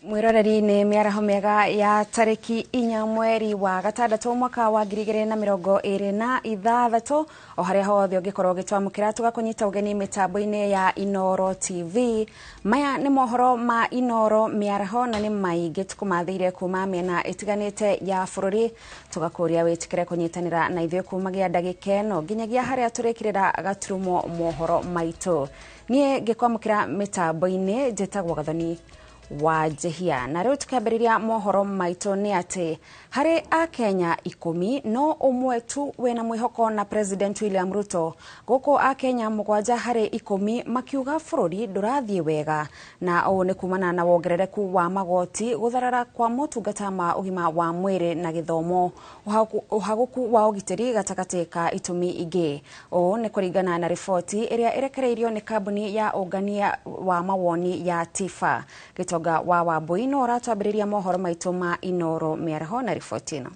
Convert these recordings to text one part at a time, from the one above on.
Mwiroreri, nĩ mĩaraho mĩega ya tarĩki 4 mweri wa gatandatũ mwaka wa 2026. O harĩa hothe ũngĩkorwo ũgĩtwamũkĩra, tũgakũnyita ũgeni mĩtambo-inĩ ya Inoro TV. Maya nĩ mohoro ma Inoro mĩaraho na nĩ maingĩ tũkũmathĩire kuma mĩena ĩtiganĩte ya bũrũri. Tũgakũria wĩtĩkĩre kũnyitanĩra na ithuĩ kumagia ndagĩka ĩno nginyagia harĩa tũrĩkĩrĩra gaturumo mohoro maitũ. Niĩ ngĩkwamũkĩra mĩtambo-inĩ njĩtagwo Gathoni wa Njehia. Na rĩu tukĩambĩrĩria mohoro maitũ nĩ atĩ harĩ Akenya 10 no ũmwe tu wĩna mwĩhoko na President William Ruto, gũkũ Akenya 7 harĩ 10 makiuga bũrũri ndũrathiĩ wega, na ũũ nĩ kumana na wongerereku wa magoti, gũtharara kwa motungata ma ũgima wa mwĩrĩ na gĩthomo, ũhagũku wa ũgitĩri gatagatĩ ka itũmi ingĩ. Ũũ nĩ kũringana na riboti ĩrĩa ĩrekereirio nĩ kambuni ya ũngania wa mawoni ya TIFA. Gĩtonga wa Wambui no ũratwambĩrĩria mohoro maitũ ma Inoro mĩaraho na riboti ĩno.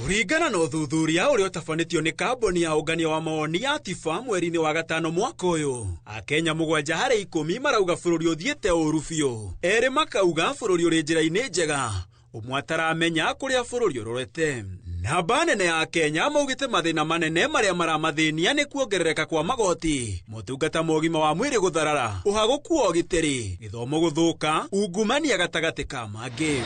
Kũringana na ũthuthuria ũrĩa ũtabanĩtio nĩ kambuni ya ũngania wa mawoni ya TIFA mweri-inĩ wa gatano mwaka ũyũ, Akenya 7 harĩ 10 marauga bũrũri ũthiĩte ũru biũ, 2 makauga bũrũri ũrĩ njĩra-inĩ njega, ũmwe ataramenya kũrĩa bũrũri ũrorete. Namba nene ya Kenya maugĩte mathĩna manene marĩa maramathĩnia nĩ kuongerereka kwa magoti, motungata ma ũgima wa mwĩrĩ gũtharara, ũhagũku wa ũgitĩri, gĩthomo gũthũka, ungumania gatagatĩ ka mangĩ.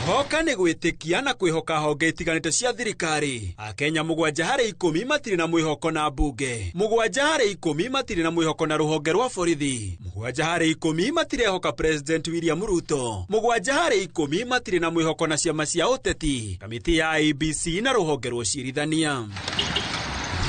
Hoka nĩ gwĩtĩkia na kwĩhoka honge itiganĩte cia thirikari. Akenya 7 harĩ 10 matirĩ na mwĩhoko na mbunge, 7 harĩ 10 matirĩ na mwĩhoko na rũhonge rwa borithi, 7 harĩ 10 matirehoka President William Ruto, 7 harĩ 10 matirĩ na mwĩhoko na ciama cia ũteti, kamĩtĩ ya IEBC na rũhonge rwa ũcirithania.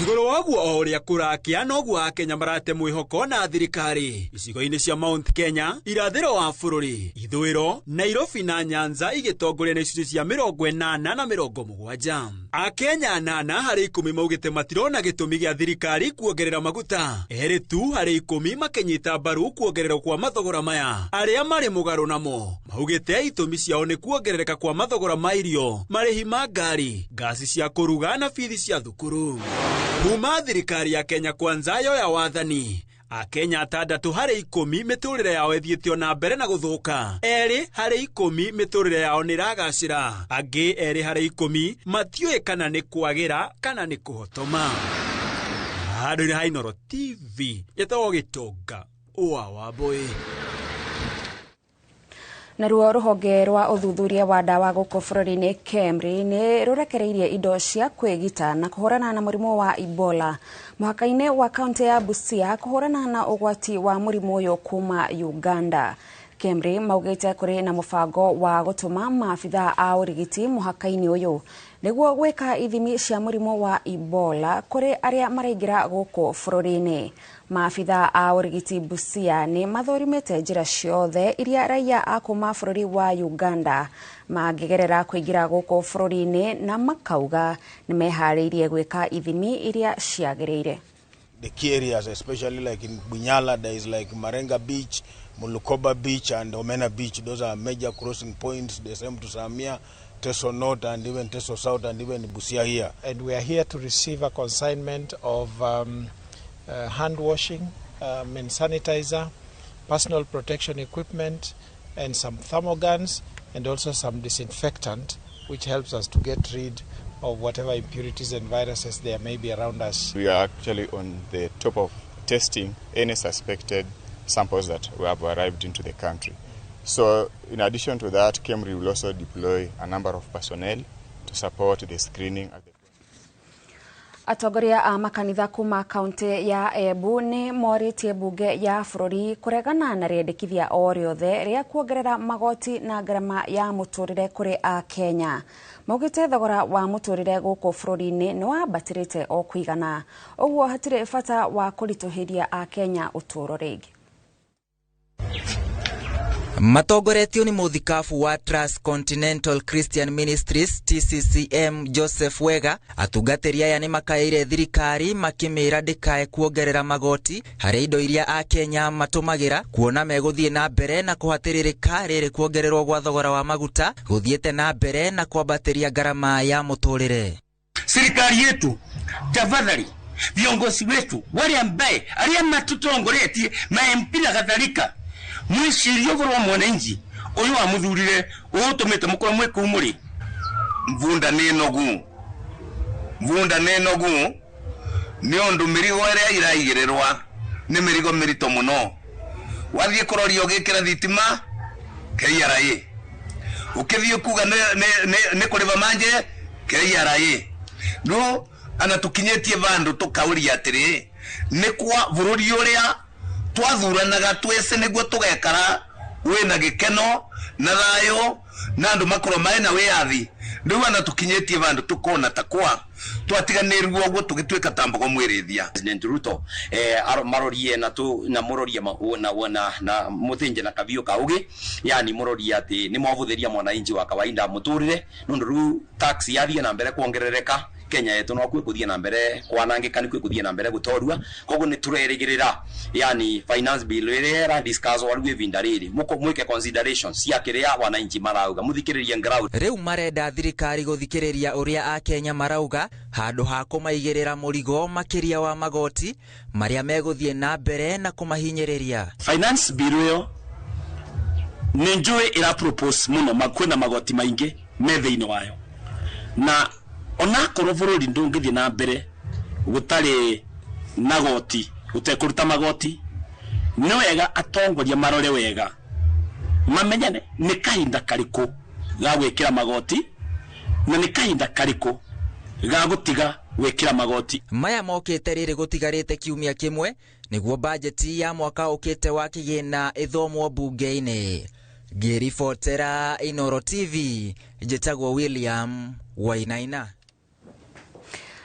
Igũrũ waguo o ũrĩa kũrakĩa noguo Akenya marate mwĩhoko na thirikari. Icigo-inĩ cia Mount Kenya, irathĩro wa bũrũri, ithũĩro, Nairobi na Nyanza igĩtongoria na icunjĩ cia 80 na 70. Akenya 8 harĩ 10 maugĩte matirona gĩtũmi gĩa thirikari kuongerera maguta, 2 tu harĩ 10 makĩnyita mbaru kuongererwo kwa mathogora maya. Arĩa marĩ mũgarũ namo maugĩte itũmi ciao nĩ kuongerereka kwa mathogora ma irio, marĩhi ma ngari, ngasi cia kũruga na bithi cia thukuru. Kuma thirikari ya Kenya Kwanza yoya wathani, Akenya 6 harĩ 10 mĩtũrĩre yao ĩthiĩte na mbere na gũthũka, 2 harĩ 10 mĩtũrĩre yao nĩ ĩragacĩra, angĩ 2 harĩ 10 matiũĩ kana nĩ kwagĩra kana nĩ kũhotoma. Handũ-inĩ ha Inoro TV, njĩtagwo Gĩtonga wa Wambui. Naruo rũhonge rwa ũthuthuria wa ndawa gũkũ bũrũri-inĩ KEMRI nĩ rũrekereirie indo cia kwĩgita na kũhũrana na mũrimũ wa Ebola mũhaka-inĩ wa kaunti ya Busia kũhũrana na ũgwati wa mũrimũ ũyũ kuma Uganda. KEMRI maugĩte kũrĩ na mũbango wa gũtũma maabitha a ũrigiti mũhaka-inĩ ũyũ nĩguo gwĩka ithimi cia mũrimũ wa Ebola kũrĩ arĩa maraingĩra gũkũ bũrũri-inĩ. Maabitha a ũrigiti Busia nĩ mathũrimĩte njĩra ciothe iria raia a kuma bũrũri wa Uganda mangĩgerera kũingĩra gũkũ bũrũri-inĩ na makauga nĩ meharĩirie gwĩka ithimi iria ciagĩrĩire. The key areas, especially like in Bunyala, there is like Marenga Beach, Mulukoba Beach and Omena Beach. Those are major crossing points. The same to Samia, Teso North and even Teso South and even Busia here. And we are here to receive a consignment of hand washing and sanitizer, personal protection equipment, and some thermoguns, and also some disinfectant, which helps us to get rid of whatever impurities and viruses there may be around us. We are actually on the top of testing any suspected samples that have arrived into the country. So in addition to that, KEMRI will also deploy a number of personnel to support the screening. Atongoria a makanitha kuma kaunti ya Embu nĩ morĩtie mbunge ya bũrũri kũregana na rĩendekithia o rĩothe rĩa kuongerera magoti na ngarama ya mũtũrĩre kũrĩ Akenya. Maugĩte thogora wa mũtũrĩre gũkũ bũrũri-inĩ nĩ wambatĩrĩte o kũigana, ũguo hatirĩ bata wa kũritũhĩria Akenya ũtũũro rĩngĩ. Matongoretio nĩ mũthikabu wa Transcontinental Christian Ministries TCCM Joseph Wega, atungatĩri aya nĩ makaĩire thirikari makĩmĩra ndĩkae kuongerera magoti harĩ indo iria Akenya matũmagĩra, kuona megũthiĩ na mbere na kũhatĩrĩrĩka rĩrĩ kuongererwo gwa thogora wa maguta gũthiĩte na mbere na kwambatĩria ngarama ya mũtũrĩre. Serikali yetu tafadhali, viongozi wetu wale ambaye arĩa matutongoretie ma MP na kadhalika, Mwicirie ũhoro wa mwananchi ũyũ wamuthurire ũtũmĩte mũkorwo mwĩ kũu mũrĩ. Mvunda nĩ nogu, mvunda nĩ nogu nĩ ũndũ mĩrigo ĩrĩa iraigĩrĩrwa nĩ mĩrigo mĩritũ mũno. Wathiĩ kũroria ũgĩkĩra thitima KRA, ũkĩthiĩ kuga nĩ kũrĩba manje KRA. No anatukinyĩtie vandũ tũkaũria atĩrĩ, nĩ kwa bũrũri ũrĩa twathuranaga twĩce nĩguo tũgekara wĩna gĩkeno na thayũ na andũ makorwo marĩ na wĩyathi. Rĩu anatukinyĩtie vandũ tũkona ta kwa twatiganĩrwo ũguo tũgĩtuĩka ta mbogo mwĩrĩthia. President Ruto marorie na tu na murorie na muthinje na kabiũ kaugi, yani murorie ati ni mwavuthiria mwananchi wa kawaida muturire nundu riu tax yathie na mbere kuongerereka Kenya yetu no kwi kuthie na mbere kwanangika ni kwi kuthie na mbere gutorua. Koguo ni turerigirira yani finance bill iria ira discuss waru ivinda riri muko mwike consideration cia kiria wananchi marauga muthikiririe ground. Riu marenda thirikari guthikiriria uria akenya marauga handu ha kumaigirira murigo makiria wa magoti maria meguthie na mbere na kumahinyiriria. Finance bill iyo ni njui ira propose muno makwina magoti maingi me thiini wayo, na onakorwo bururi ndungithie na mbere gutari na goti utekũruta magoti, nĩ wega atongoria marore wega mamenyane nĩ kahinda karĩkũ ga gwĩkĩra magoti na nĩ kahinda karĩkũ ga gũtiga gwĩkĩra magoti. Maya mokĩte rĩrĩ gũtigarĩte kiumia kĩmwe nĩguo bajeti ya mwaka ũkĩte wa kĩgĩna ĩthomwo bunge-inĩ. Ngĩribotera Inooro TV, njĩtagwo William Wainaina.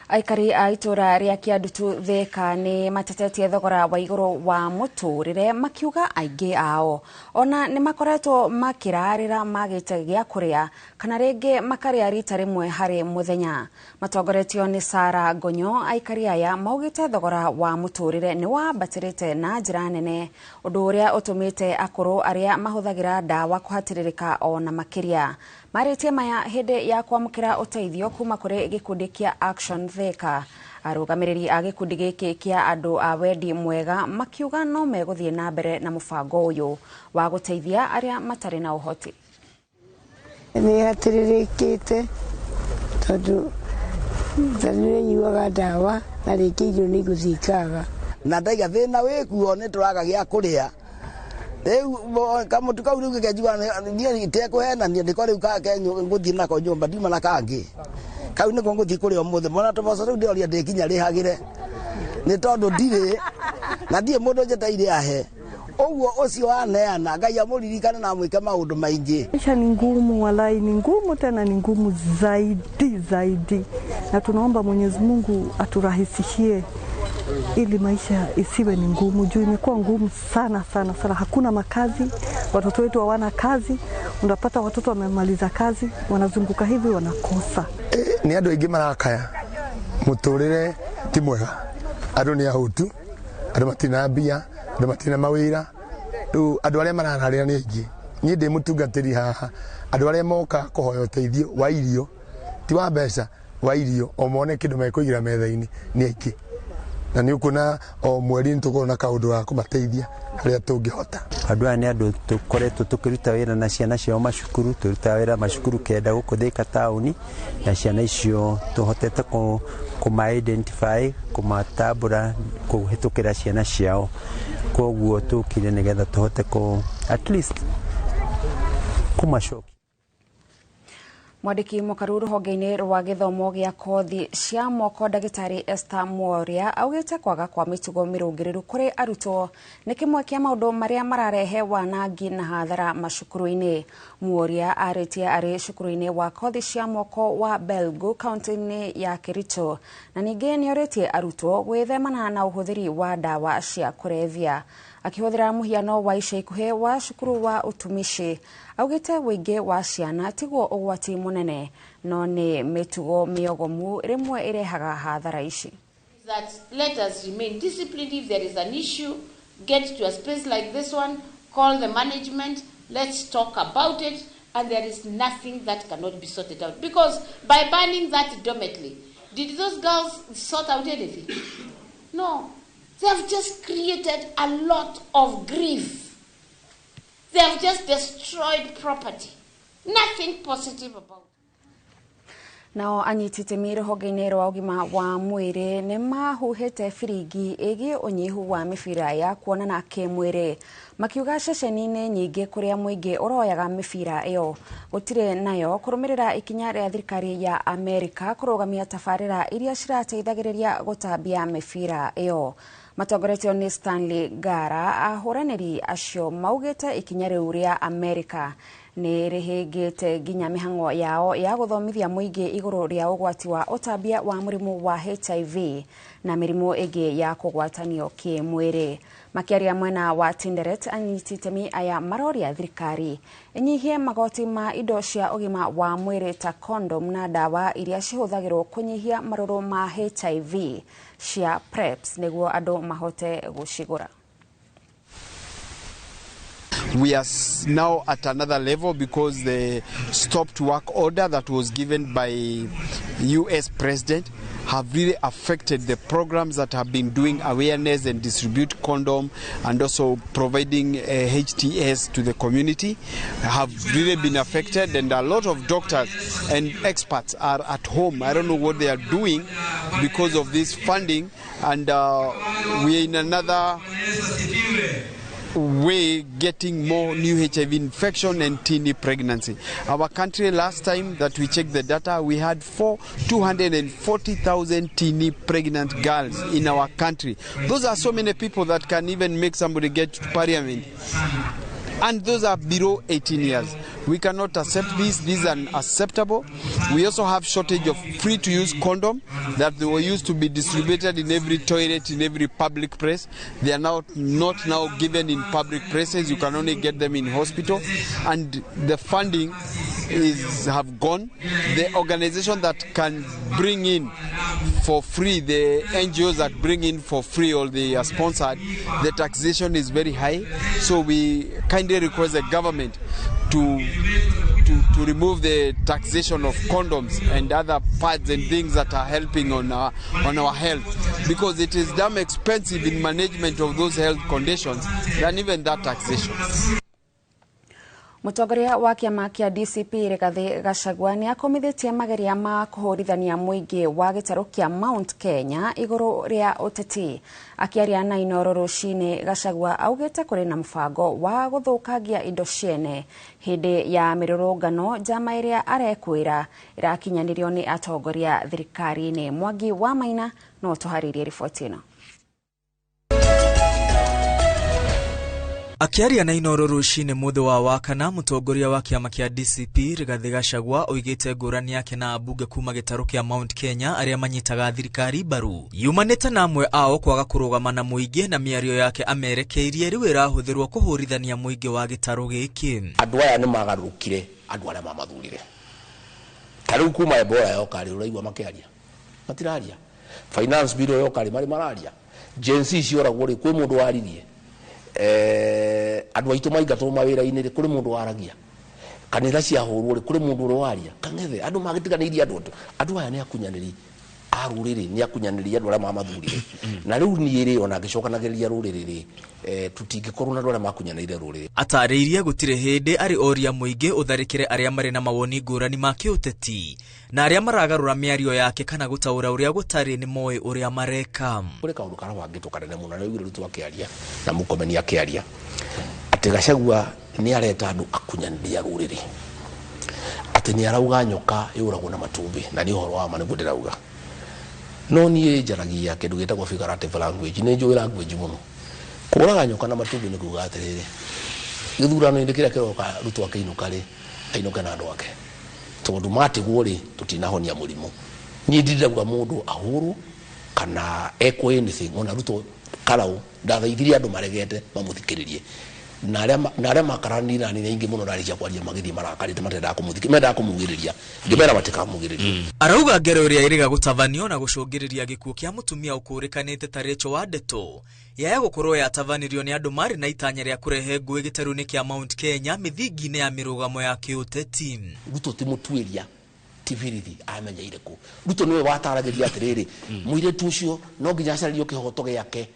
Aikari a itũra rĩa Kĩandutu Thika nĩ matetetie thogora wa igũrũ wa mũtũrĩre makiuga aingĩ ao ona nĩ makoretwo makĩrarĩra magĩte gĩa kũrĩa kana rĩngĩ makarĩa rita rĩmwe harĩ mũthenya. Matongoretio nĩ Sara Ngonyo, aikari aya maugĩte thogora wa mũtũrĩre nĩ wambatĩrĩte na njĩra nene, ũndũ ũrĩa ũtũmĩte akũrũ arĩa mahũthagĩra ndawa kũhatĩrĩrĩka ona makĩria. Marĩtie maya hĩndĩ ya kwamũkĩra ũteithio kuma kũrĩ gĩkundi kĩa Action Thika. Arũgamĩrĩri a gĩkundi gĩkĩ kĩa andũ a wendi mwega makiuga no megũthiĩ na mbere na mũbango ũyũ wa gũteithia arĩa matarĩ na ũhoti. Nĩ hatĩrĩrĩkĩte tondũ nĩ nyuaga ndawa na rĩngĩ irio nĩ igũthiĩ ikaga. Na ndaiga thĩna wĩkuo nĩ tũraga gĩa kũrĩa. Rĩu kamũtu kau rĩu gĩkenjigua niĩ itekũhenania nĩko rĩu ngũthiĩ nako nyũmba ndiuma na kangĩ. Kau nĩko ngũthiĩ kũrĩa ũmũthĩ. Mwana tũboco rĩu ndĩroria ndĩkinya rĩhagĩre nĩ tondũ ndirĩ na ndirĩ mũndũ njeteire ahe. Ũguo ũcio waneana Ngai amũririkane na amwĩke maũndũ maingĩ. Maisha ni ngumu, walai ni ngumu, tena ni ngumu zaidi zaidi, na tunaomba Mwenyezi Mungu aturahisishie ili maisha isiwe ni ngumu, juu imekuwa ngumu sana sana sana. Hakuna makazi, watoto wetu hawana kazi, unapata watoto wamemaliza kazi wanazunguka hivi wanakosa. Ni andũ aingĩ marakaya mũtũrĩre ti mwega, andũ nĩ ahũtu, andũ matirĩ na mbia, andũ matirĩ na mawĩra, rĩu andũ arĩa marararĩra nĩ aingĩ. Niĩ ndĩ mũtungatĩri haha, andũ arĩa moka kũhoya ũteithio wa irio, ti wa mbeca, wa irio, o mone kĩndũ mekũigĩra metha-inĩ nĩ aingĩ. Na nĩ ũkuona o mweri nĩ tũkorwo na kaũndũ ga kũmateithia harĩa tũngĩhota. Andũ aya nĩ andũ tũkoretwo tũkĩruta wĩra na ciana ciao macukuru, tũrutaga wĩra macukuru kenda gũkũ Thika taũni, na ciana icio tũhotete kũma identify, kũmatambũra kũhĩtũkĩra ciana ciao. Koguo tũkire nĩgetha tũhote kũ at least kũmacokia. Mwandĩki mũkaru rũhonge-inĩ rwa gĩthomo gĩa kothi cia moko ndagĩtarĩ Esther Mworia augĩte kwaga kwa mĩtugo mĩrũngĩrĩru kũrĩ arutwo nĩ kĩmwe kĩa maũndũ marĩa mararehe wanangi na hathara macukuru-inĩ. Mworia arĩtie arĩ cukuru-inĩ wa kothi cia moko wa Belgu kaunti-inĩ ya Kericho, na ningĩ nĩorĩtie arutwo gwĩthemana na ũhũthĩri wa ndawa cia kũrebia. Akĩhũthĩra mũhiano wa ica ikuhĩ wa cukuru wa utumishi, augĩte ũingĩ wa ciana tiguo ũgwati mũnene no nĩ mĩtugo mĩogomu rĩmwe ĩrehaga hathara ici. That let us remain disciplined. If there is an issue, get to a space like this one, call the management, let's talk about it, and there is nothing that cannot be sorted out. Because by banning that dormitory, did those girls sort out anything? No. They have just created a lot of grief. They have just destroyed property. Nothing positive about it. Nao anyiti itemi rũhonge-inĩ rwa ũgima wa mwĩrĩ nĩ mahuhĩte biringi ĩgiĩ ũnyihu wa mĩbira ya kuonana kĩmwĩrĩ, makiuga ceceni-inĩ nyingĩ kũrĩa mũingĩ ũroyaga mĩbira ĩyo gũtirĩ nayo, kũrũmĩrĩra ikinya rĩa thirikari ya Amerika kũrũgamia tabarĩra iria cirateithagĩrĩria gũtambia mĩbira ĩyo. Matongoretio nĩ Stanley Ngara, ahũranĩri acio maugĩte ikinya rĩu rĩa Amerika nĩ rĩhĩngĩte nginya mĩhang'o yao ya gũthomithia mũingĩ igũrũ rĩa ũgwati wa ũtambia wa mũrimũ wa HIV na mĩrimũ ĩngĩ ya kũgwatanio kĩmwĩrĩ. Makĩaria mwena wa Tinderet, anyiti itemi aya maroria thirikari ĩnyihie magoti ma indo cia ũgima wa mwĩrĩ ta condom na ndawa iria cihũthagĩrwo kũnyihia marũrũ ma HIV cia PrEPs nĩguo andũ mahote gũcigũra. We are now at another level because the stopped work order that was given by US president have really affected the programs that have been doing awareness and distribute condom and also providing HTS to the community have really been affected, and a lot of doctors and experts are at home. I don't know what they are doing because of this funding, and we are in another way getting more new HIV infection and teeny pregnancy. Our country, last time that we checked the data, we had 240,000 teeny pregnant girls in our country. Those are so many people that can even make somebody get to parliament. And those are below 18 years. We cannot accept this. This is unacceptable. We also have shortage of free-to-use condom that they were used to be distributed in every toilet, in every public place. They are now not now given in public places. You can only get them in hospital. And the funding is have gone. The organization that can bring in for free, the NGOs that bring in for free or they are sponsored, the taxation is very high. So we kindly request the government to remove the taxation of condoms and other pads and things that are helping on our health, because it is damn expensive in management of those health conditions than even that taxation. Mũtongoria wa kĩama kĩa DCP Rigathĩ Gachagua nĩ akomithĩtie mageria ma kũhũrithania mũingĩ wa gĩtarũ kĩa Mount Kenya igũrũ rĩa ũteti. Akĩaria na Inooro rũcinĩ, Gachagua augĩte kũrĩ na mũbango wa gũthũkangia indo ciene hĩndĩ ya mĩrũrũngano njama ĩrĩa arekwĩra ĩrakinyanĩrio nĩ atongoria thirikari-inĩ. Mwangi wa Maina no tũharĩrie riboti ĩno. Akiaria na Inooro rũcinĩ mũthĩ wa Wakana, mũtongoria wa kĩama kĩa DCP Rigathĩ Gachagua oigĩte ngũrani yake na ambunge kuma gĩtarũ kĩa Mount Kenya arĩa manyitaga thirikari mbaru yumanĩte na amwe ao kwaga kũrũgama na mũingĩ, na mĩario yake amerekeirie rĩu ĩrahũthĩrwo kũhũrithania mũingĩ wa gĩtarũ gĩkĩ. Andũ aya nĩ magarũrũkire andũ arĩa mamathurire. Ta rĩu kuma Ebola yoka rĩ, ũraigua makĩaria matiraria. Finance bill yoka rĩ, marĩ mararia. Gen Z cioragwo rĩ, kwĩ mũndũ waririe. Andũ aitũ maingatwo mawĩra-inĩ rĩ, kũrĩ mũndũ waragia. Kanitha ciahũrwo rĩ, kũrĩ mũndũ ũrĩa waria. Kang'ethe andũ magĩtiganĩirie andũ aya nĩ akunyanĩri a rũrĩrĩ, nĩ akunyanĩri andũ arĩa mamathurire. Na rĩu niĩ rĩ, ona ngĩcokanagĩrĩria rũrĩrĩ rĩ, tũtingĩkorwo na andũ arĩa makunyanĩire rũrĩrĩ. Atarĩirie gũtirĩ hĩndĩ arĩ oria mũingĩ ũtharĩkĩre arĩa marĩ na mawoni ngũrani ma kĩũteti na arĩa maragarũra mĩario yake kana gũtaũra ũrĩa gũtarĩ nĩ moĩ ũrĩa mareka. Kũrĩ kaũndũ karabangĩtwo kanene mũno, na rĩu Ruto akĩaria na Murkomen akĩaria atĩ Gachagua nĩ areta andũ akunyanĩria rũrĩrĩ, atĩ nĩ arauga nyoka yũragwo na matumbĩ, na nĩ ũhoro wa ma nĩguo ndĩrauga. No niĩ njaragia kĩndũ gĩtagwo figurative language, nĩ njũĩ language mũno. Kũraga nyoka na matumbĩ nĩ kuuga atĩrĩrĩ, gĩthurano-inĩ kĩrĩa kĩroka Ruto akĩinũka rĩ, ainũke na andũ ake, tondũ matigwo rĩ, tũtinahonia mũrimũ. Niĩ ndirauga mũndũ ahũrwo kana ekwo anything, ona Ruto Karau ndathaithirie andũ maregete mamũthikĩrĩrie, na arĩa makaranire na aingĩ mũno ndarĩkia kwaria magĩthiĩ marakarĩte matendaga kũmũthikĩrĩria, mendaga kũmugĩrĩria, ngĩmera matikamugĩrĩrie. Arauga ngero ĩrĩa ĩrĩga gũtabanio na gũcũngĩrĩria gĩkuũ kĩa mũtumia ũkũrĩkanĩte ta Rachel Wandeto yaya gũkorwo yatavanirio nĩ andũ marĩ na itanya rĩa kũrehe ngũĩ gĩtarũ-inĩ kĩa Mount Kenya mĩthingi-inĩ ya mĩrũgamo ya kĩũteti. Ruto ti mũtuĩria ti birithi amenyeire kũ. Ruto nĩwe wataragĩria atĩrĩrĩ, mũirĩtu ũcio no nginya acarĩrio kĩhoto gĩake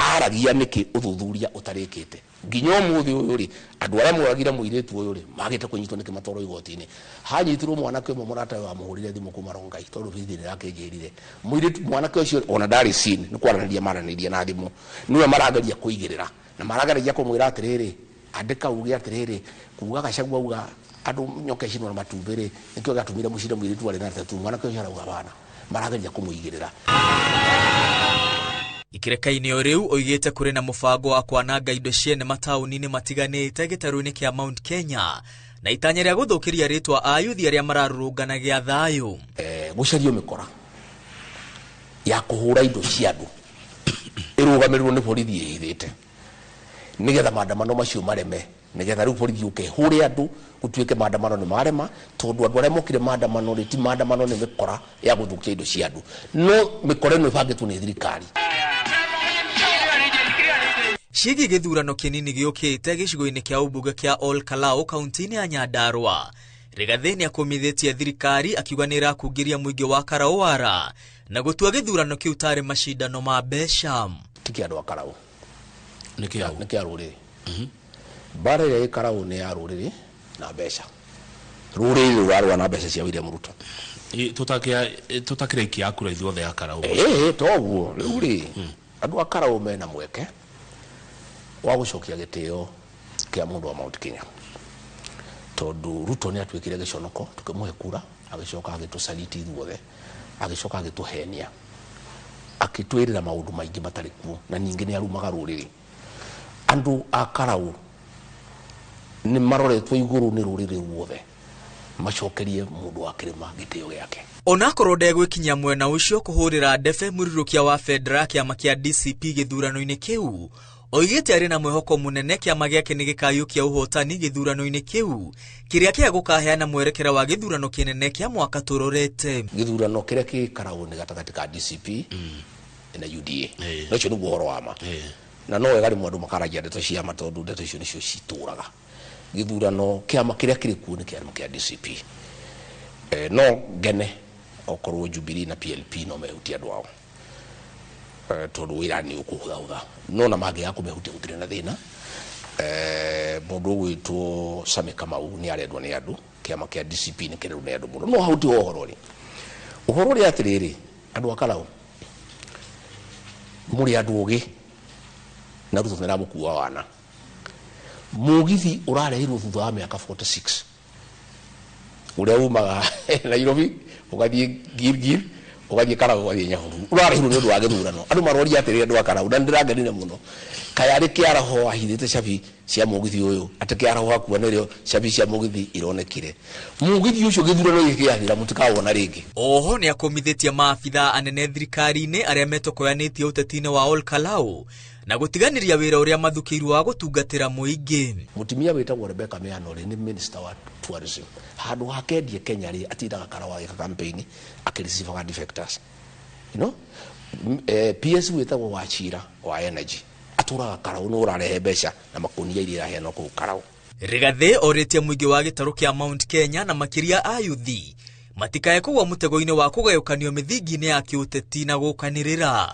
Aragia niki uthuthuria utarikite nginya umuthi uyu ri andu aria moragire muiritu uyu ri magite kunyitwo niki matwarwo igoti-ini. Hanyitirwo mwanake umwe murata wa muhurire thimu kuma Rongai tondu bithi nirakinjirire muiritu mwanake ucio ona ndari scene ni kwaraniria maraniria na thimu niwe marageria kuigirira na marageria kumwira atiriri andika uge atiriri kuga Gachagua uga andu nyoka ici na matumbi ri nikio gatumire mucire muiritu ari na tatu mwanake ucio arauga bana marageria kumuigirira. Ikireka-inĩ o rĩu oigĩte kũrĩ na mũbango wa kwananga indo ciene mataũni-inĩ matiganĩte gĩtarũ-inĩ kĩa Mount Kenya na itanya rĩa gũthũkĩria rĩtwa ayuthi arĩa mararũrũngana gĩa thayũ. Gũcario mĩkora ya kũhũra indo cia andũ ĩrũgamĩrĩrwo nĩ borithi ĩhithĩte nĩgetha maandamano macio mareme, nĩgetha rĩu borithi yũke ĩhũre andũ gũtuĩke maandamano nĩ marema, tondũ andũ arĩa mokire maandamano rĩ ti maandamano nĩ mĩkora ya gũthũkia indo cia andũ, no mĩkora ĩno ĩbangĩtwo nĩ thirikari. Ciĩgiĩ gĩthurano kĩnini gĩũkĩte gĩcigo-inĩ kĩa ũmbunge kĩa Ol Kalou kaunti-inĩ ya Nyandarua, Rigathĩ nĩakũmithĩtie thirikari akiuga nĩĩrakungĩria mũingĩ wa Karaũara na gũtua gĩthurano kĩu tarĩ macindano ma mbeca. Ti kĩa andũ a Karaũ, nĩ kĩa rũrĩrĩ. Mbara ĩrĩa ĩ Karaũ nĩ ya rũrĩrĩ na mbeca. Rũrĩrĩ rũrarũa na mbeca cia William Ruto. Tũtakĩraikia kura ithuothe a Karaũ. Toguo rĩu rĩ andũ a Karaũ mena mweke wa gũcokia gĩtĩo kĩa mũndũ wa Mount Kenya, tondũ Ruto nĩ atuĩkire gĩconoko tũkĩmũhe kura, agĩcoka agĩtũsaliti ithuothe, agĩcoka agĩtũhenia, akĩtwĩrĩra maũndũ maingĩ matarĩ kuo, na ningĩ nĩ arumaga rũrĩrĩ. Andũ a Karaũ nĩ maroretwo igũrũ nĩ rũrĩrĩ ruothe macokerie mũndũ wa kĩrĩma gĩtĩo gĩake. Onakorwo ndegwĩkinyia mwena ũcio kũhũrĩra ndebe mũrirũkia wa bendera kĩama kĩa DCP gĩthurano-inĩ kĩu, oigĩte arĩ na mwĩhoko mũnene kĩama gĩake nĩ gĩkayũkia ũhotani gĩthurano-inĩ kĩu kĩrĩa kĩa gũkaheana mwerekera wa gĩthurano kĩnene kĩa mwaka tũrorete. Gĩthurano kĩrĩa kĩ Karaũ nĩ gatagatĩ ka DCP na UDA, na ũcio nĩguo ũhoro wa ma, na no wega rĩmwe andũ makaragia ndeto cia ma tondũ ndeto icio nĩcio citũraga. Gĩthurano kĩama kĩrĩa kĩrĩ kuo nĩ kĩama kĩa DCP. No ngene okorwo Jubilee na PLP no mehutie andũ ao, tondũ wĩra nĩ ũkũhũthahũtha, no na mangĩaga kũmehutia gũtirĩ na thĩna. Mũndũ ũgwĩtwo Sammy Kamau nĩ arendwo nĩ andũ, kĩama kĩa DCP nĩ kĩrendwo nĩ andũ mũno. No hau tiho ũhoro rĩ, ũhoro ũrĩ atĩrĩrĩ, andũ a Karaũ mũrĩ andũ ũgĩ na Ruto nĩaramũkua wana. Mũgithi ũrarehirwo thutha wa mĩaka 46 ũrĩa umaga Nairobi ũgathiĩ Gilgil ũgathiĩ Karaũ ũgathiĩ Nyahururu, ũrarehirwo nĩ ũndũ wa gĩthurano. Andũ maroria atĩrĩrĩ andũ a Karaũ, na nĩndĩragenire mũno, kaĩ arĩ kĩaraho wahithĩte cabi cia mũgithi ũyũ, atĩ kĩaraho akua nĩrĩo cabi cia mũgithi ironekire. Mũgithi ũcio gĩthurano gĩkĩ gĩathira mũtikawona rĩngĩ. Oho nĩakũmithĩtie maabithaa anene thirikari-inĩ arĩa metokoyanĩtie ũteti-inĩ wa Ol Kalou na gũtiganĩria wĩra ũrĩa mathukĩirwo wa gũtungatĩra mũingĩ. Mũtumia wĩtagwo Rebecca Miano rĩ nĩ minister wa tourism, handũ hake endie Kenya rĩ atindaga Karaũ agĩka campaign akĩrecivaga defectors, you know. PS wĩtagwo Wachira wa energy atũraga Karaũ nĩ ũrarehe mbeca na makunia iria iraheanwo kũu Karaũ. Rigathĩ orĩtie mũingĩ wa gĩtarũ kĩa Mount Kenya na makĩria ayuthi matikae kũgwa mũtego-inĩ wa kũgayũkanio mĩthingi-inĩ ya kĩũteti na gũkanĩrĩra.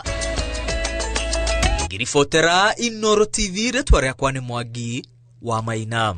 Ngiribotera Inooro TV, rĩtwa rĩakwa nĩ Mwangi wa Maina.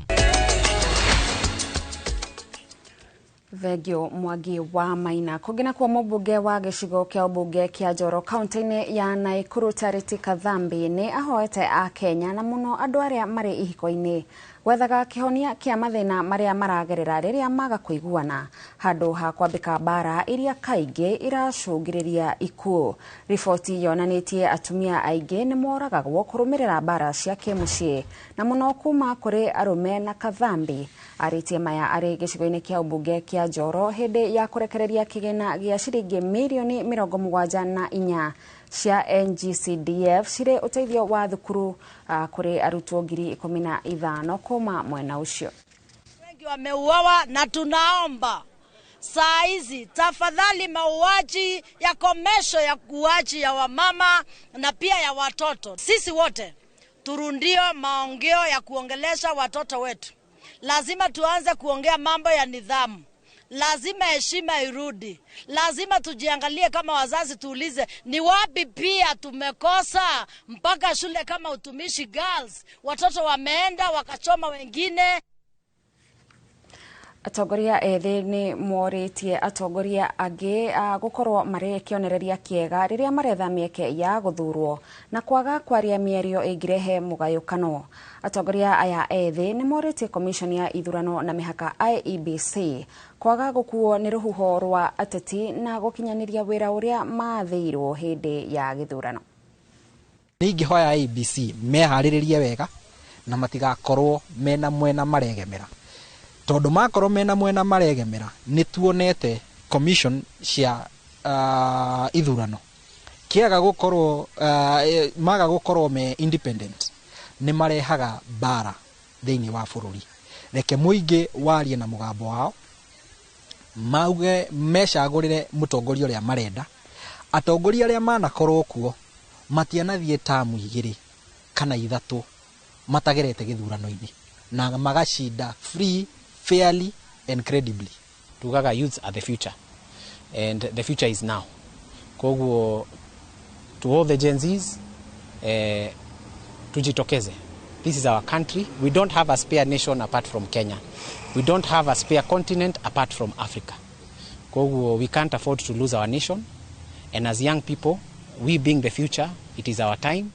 Thengio Mwangi wa Maina. Kũngĩ nakuo mũmbunge wa gĩcigo kĩa ũmbunge kĩa Njoro kaunti-inĩ ya Nakuru Charity Kathambi nĩ ahoete a Kenya na mũno andũ arĩa marĩ ihiko-inĩ gwethaga kĩhonia kĩa mathĩna marĩa maragerera rĩrĩa maga kũiguana handũ ha kwambĩka mbara iria kaingĩ iracũngĩrĩria ikuũ. Riboti yonanĩtie atumia aingĩ nĩ moragagwo kũrũmĩrĩra mbara cia kĩmũciĩ na mũno kuma kũrĩ arũme. Na Kathambi arĩtie maya arĩ gĩcigo-inĩ kĩa ũmbunge kĩa Njoro hĩndĩ ya kũrekereria kĩgĩna gĩa ciringi mirioni 74 cia NGCDF cirĩ ũteithio wa thukuru kũrĩ arutwo 15,000 kuma mwena ũcio. Wengi wameuawa na tunaomba saa hizi tafadhali mauaji ya komesho ya kuaji ya wamama na pia ya watoto. Sisi wote turundio maongeo ya kuongelesha watoto wetu. Lazima tuanze kuongea mambo ya nidhamu. Lazima heshima irudi. Lazima tujiangalie kama wazazi, tuulize ni wapi pia tumekosa mpaka shule kama Utumishi Girls watoto wameenda wakachoma wengine. Atongoria ethĩ nĩ morĩtie atongoria angĩ gũkorwo marĩ kĩonereria kĩega rĩrĩa maretha mĩeke ya gũthurwo na kwaga kwaria mĩario ĩngĩrehe mũgayũkano. Atongoria aya ethĩ nĩ morĩtie Commission ya ithurano na mĩhaka IEBC kwaga gũkuo nĩ rũhuho rwa ateti na gũkinyanĩria wĩra ũrĩa maathĩirwo hĩndĩ ya gĩthurano. Nĩ ingĩhoya IEBC meharĩrĩrie wega na matigakorwo mena mwena maregemera, tondu makorwo mena mwena maregemera nĩ tuonete commission cia ithurano kiaga gukorwo maga gukorwo me independent nĩ marehaga bara thĩinĩ wa bũrũri. Reke mũingĩ warie na mũgambo wao, mauge mecagũrĩre mũtongoria ũrĩa marenda. Atongoria arĩa manakorwo kuo matianathiĩ tamu 2 kana 3 matagerete gĩthurano-inĩ na magacinda free, fairly and credibly. Tugaga youths are the future and the future is now. Koguo to all the Gen Zs, tujitokeze. This is our country. We don't have a spare nation apart from Kenya. We don't have a spare continent apart from Africa. Koguo we can't afford to lose our nation, and as young people, we being the future, it is our time.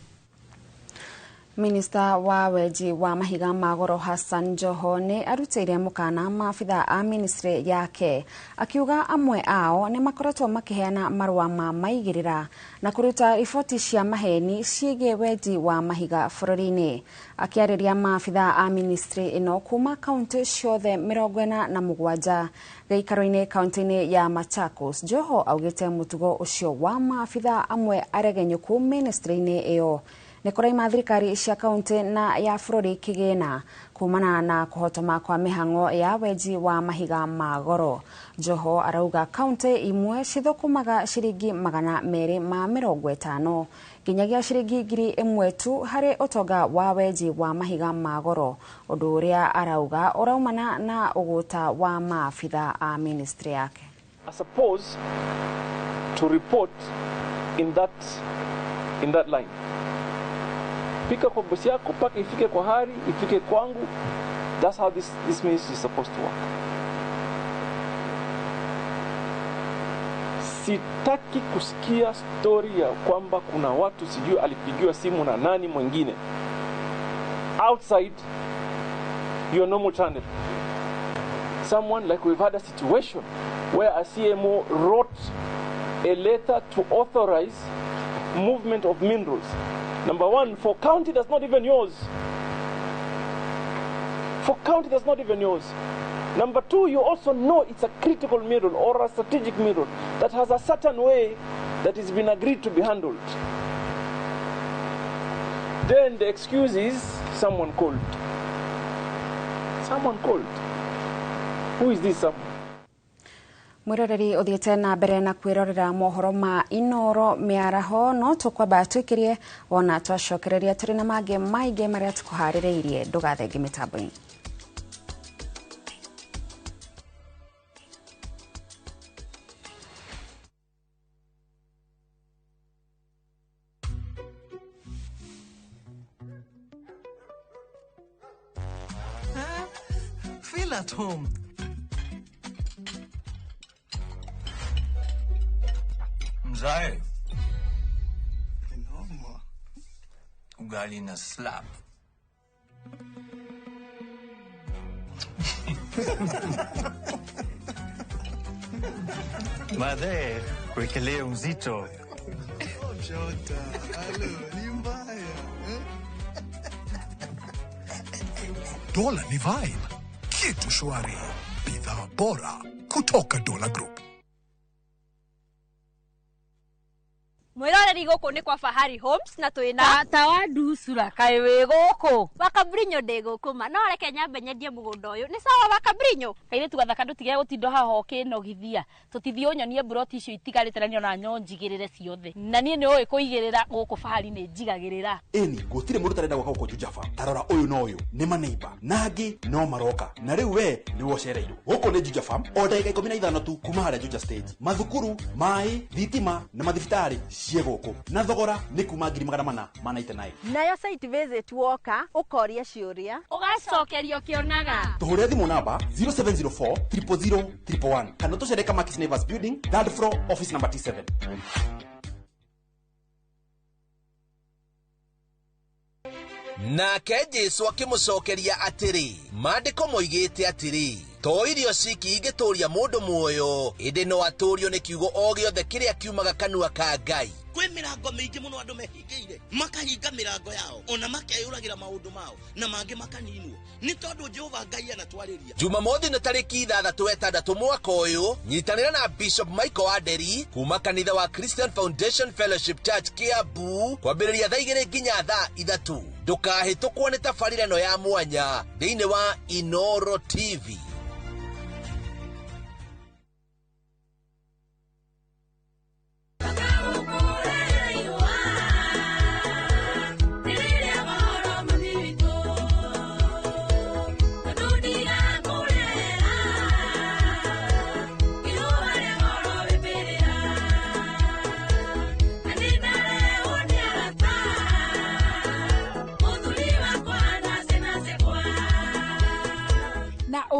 Minista wa wenji wa mahiga ma goro Hassan Joho nĩ arutĩire mũkana maabitha a ministry yake akiuga amwe ao nĩ makoretwo makĩheana marũa ma maigĩrĩra na kũruta riboti cia maheni ciĩgiĩ wenji wa mahiga bũrũri-inĩ. Akĩarĩria maabitha a ministry ĩno kuma kaunti ciothe 47 gĩikaro-inĩ kaunti-inĩ ya Machakos, Joho augĩte mũtugo ũcio wa maabitha amwe aregenyũku ministry-inĩ ĩyo nĩ kũraima thirikari cia kaunti na ya bũrũri kĩgĩna kumana na kũhotoma kwa mĩhang'o ya wenji wa mahiga ma goro. Joho arauga kaunti imwe cithũkũmaga ciringi 250 nginyagia ciringi 1000 tu harĩ ũtonga wa wenji wa mahiga ma goro, ũndũ ũrĩa arauga ũraumana na ũgũta wa maabitha a ministry yake. Are supposed to report in that line. Pika kwa bosi yako mpaka ifike kwa hari, ifike kwangu. That's how this ministry is supposed to work. Sitaki kusikia story ya kwamba kuna watu sijui alipigiwa simu na nani mwingine outside your normal channel. Someone like we've had a situation where a CMO wrote a letter to authorize movement of minerals. Number one, for county that's not even yours. For county that's not even yours. Number two, you also know it's a critical mineral or a strategic mineral that has a certain way that has been agreed to be handled. Then the excuse is someone called. Someone called. Who is this someone? Mwiroreri uthiete na mbere na kwirorera mohoro ma Inoro mĩaraho no tũkwamba twĩkĩrie wona twacokereria tũrĩ na mangĩ maingĩ marĩa tũkũharĩrĩirie. Ndũgathenge mĩtambo-inĩ. Feel at home. Mzae. Ugali na slap. Madhe, wekelee uzito. Jota, alo, ni mbaya. Dola ni vibe. Kitu shwari. Bidhaa bora kutoka Dola Group. Mwiroreri guku ni kwa Fahari Homes na twina tata wa nducura kaĩ wĩ gũkũ Wakabrinyo ndĩ gũkũ ma no reke nyambe nyendie mũgũnda ũyũ nĩ sawa Wakabrinyo. Kairĩtu gathaka ndũtige gũtinda haha ũkĩnogithia tũtithiĩ ũnyonie mburoti icio itigarĩte na niona nyo njigĩrĩre ciothe na niĩ nĩ ũĩ kũigĩrĩra gũkũ Fahari nĩ njigagĩrĩra. Ĩni gũtirĩ mũndũ ũtarenda gwaka gũkũ Juja Farm. Ta rora ũyũ na ũyũ nĩ maneiba na angĩ no maroka na rĩu we nĩwe ũcereirwo. Gũkũ nĩ Juja Farm o ndagĩka 15 tu kuma harĩa Juja stage. Mathukuru, maĩ, thitima na mathibitarĩ ciĩ gũkũ na thogora nĩ kuma 499. Nayo site visit woka ũkoria ciũria ũgacokerio kĩonaga. Tũhũrĩre thimũ namba 0704 000 111 kana tũcere Kamakis Neighbors Building, third floor, office number T7. Nake Jesu akĩmũcokeria atĩrĩ, maandĩko moigĩte atĩrĩ, to irio ciki ingĩtũũria mũndũ muoyo, ĩndĩ no atũũrio nĩ kiugo o gĩothe kĩrĩa kiumaga kanua ka Ngai. Kwĩ mĩrango mĩingĩ mũno andũ mehingĩire, makahinga mĩrango yao ona makeyũragĩra maũndũ mao na mangĩ makaninwo nĩ tondũ Jehova Ngai anatwarĩria. Jumamothi nĩ tarĩki 6 6 mwaka ũyũ, nyitanĩra na Bishop Michael Wanderi kuma kanitha wa Christian Foundation Fellowship Church Kiambu kwambĩrĩria thaa 2 nginya thaa 3. Ndũkahĩtũkwo nĩ tabarĩra ĩno ya mwanya thĩinĩ wa Inoro TV.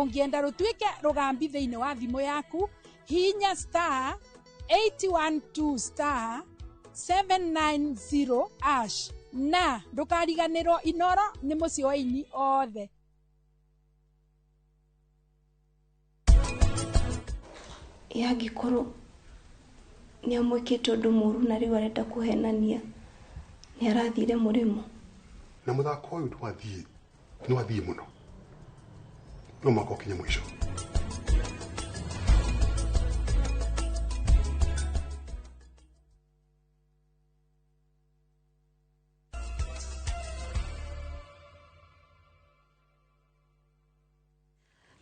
Ũngĩenda rũtuĩke rũgambi thĩinĩ wa thimũ yaku, hihinya star 812 star 790 ash na ndũkariganĩrwo Inoro nĩ mũciĩ wa aini othe. Ĩ angĩkorwo nĩ amwĩkĩte ũndũ mũru na rĩu arenda kũhenania nĩ arathire mũrĩmo. Na mũthako ũyũ nĩ wathiĩ mũno no mwaka ũkinye mũico.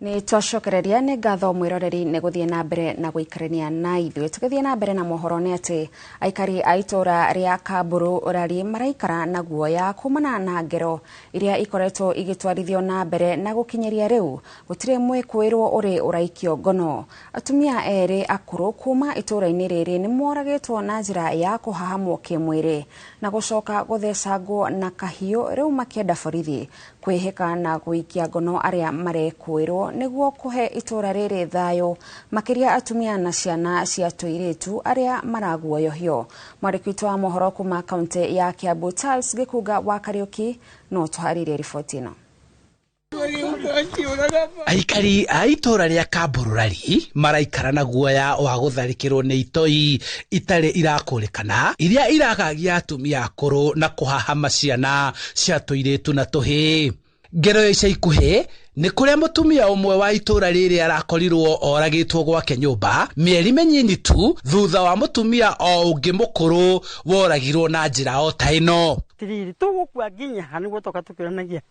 Nĩ twacokereria nĩ ngatho mwĩroreri nĩ gũthiĩ na mbere na gũikarania na ithuĩ. Tũgĩthiĩ na mbere na mohoro nĩ atĩ aikari a itũũra rĩa Kamburu Ũrari maraikara na guoya kumana na ngero iria ikoretwo igĩtwarithio na mbere na gũkinyĩria rĩu gũtirĩ mwĩkũĩrwo ũrĩ ũraikio ngono. Atumia erĩ akũrũ kuma itũũra-inĩ rĩrĩ nĩ moragĩtwo na njĩra ya kũhahamwo kĩmwĩrĩ na gũcoka gũthecangwo na kahiũ, rĩu makĩenda borithi kwĩhĩka na gũikia ngono arĩa marekũĩrwo nĩguo kũhe itũũra rĩrĩ thayũ, makĩria atumia na ciana cia tũirĩtu arĩa maraguoyohio. Mwandĩki witũ wa mohoro kuma kaunti ya Kiambu Charles Gĩkunga wa Kariũki no tũharĩrie riboti ĩno. Aikari a itũũra rĩa Kambururari maraikara na guoya wa gũtharĩkĩrwo nĩ itoi itarĩ irakũrĩkana iria iragagia atumia akũrũ na kũhahama ciana cia tũirĩtu na tũhĩĩ. Ngero ya ica ikuhĩ nĩ kũrĩa mũtumia ũmwe wa itũũra rĩrĩ arakorirwo oragĩtwo gwake nyũmba mĩeri mĩnyinyi tu thutha wa mũtumia o ũngĩ mũkũrũ woragirwo na njĩra o ta ĩno. Tiriri tũgũkua nginya ha nĩguo toka tũkĩranagia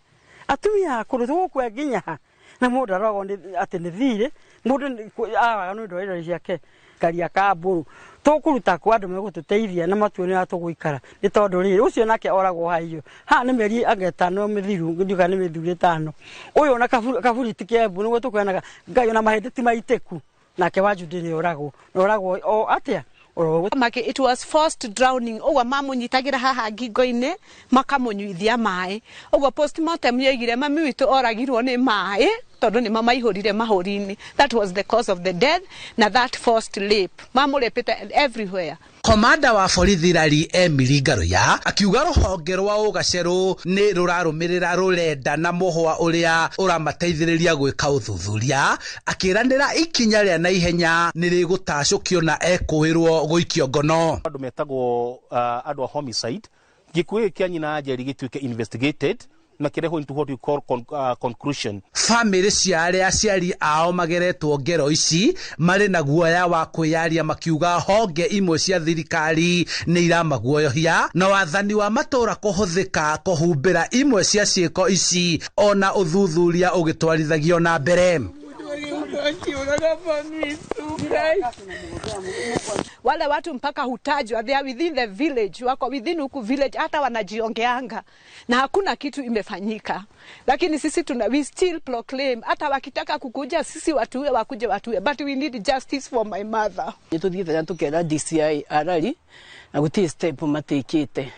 atumia akũrũ tũgũkua nginya ha na mũndũ arogwo atĩ nĩ thirĩ mũndũ araga nĩ ũndũ wa irio ciake karia Kamburu tũkũruta kwa andũ megũtũteithia na matuone ũrĩa tũgũikara nĩ tondũ rĩrĩ ũcio nake oragwo haiyo haha nĩ mĩeri anga ĩtano mĩthiru ndiuga nĩ mĩthiru ĩtano ũyũ ona kaburi ti Kiambu nĩguo tũkũonaga Ngai ona mahĩndĩ ti maitĩku nake wa Judy nĩ oragwo oragwo o atĩa. It was forced drowning ũguo mamũnyitagĩra haha ngingo-inĩ makamũnyuithia maĩ ũguo postmortem yoigire mami witũ oragirwo nĩ maĩ tondũ nĩ mamaihũrire mahũri-inĩ. That was the cause of the death na that forced rape mamũrepete everywhere. Komanda wa borithi Rari Emily Ngaruya akiuga rũhonge rwa ũgacerũ nĩ rũrarũmĩrĩra rũrenda na mũhwa ũrĩa ũramateithĩrĩria gwĩka ũthuthuria, akĩranĩra ikinya rĩa naihenya nĩ rĩgũtacũkio na ekũĩrwo gũikio ngono. Andũ metagwo andũ a homicide gĩkuũ gĩkĩ kĩa nyina Njeri gĩtuĩke investigated na kĩrehwo into what we call conclusion. Bamĩrĩ cia arĩa aciari ao mageretwo ngero ici marĩ na guoya wa kwĩyaria, makiuga honge imwe cia thirikari nĩ iramaguoyohia na wathani wa matũũra kũhũthĩka kũhumbĩra imwe cia ciĩko ici, ona ũthuthuria ũgĩtwarithagio na mbere. Wale watu mpaka hutajwa, they are within the village, wako within huku village, hata wanajiongeanga na hakuna kitu imefanyika. Lakini sisi we still proclaim, hata wakitaka kukuja sisi watuwe, wakuje watuwe, but we need justice for my mother. Nituthiite na tukera DCI arari na guti step matikite,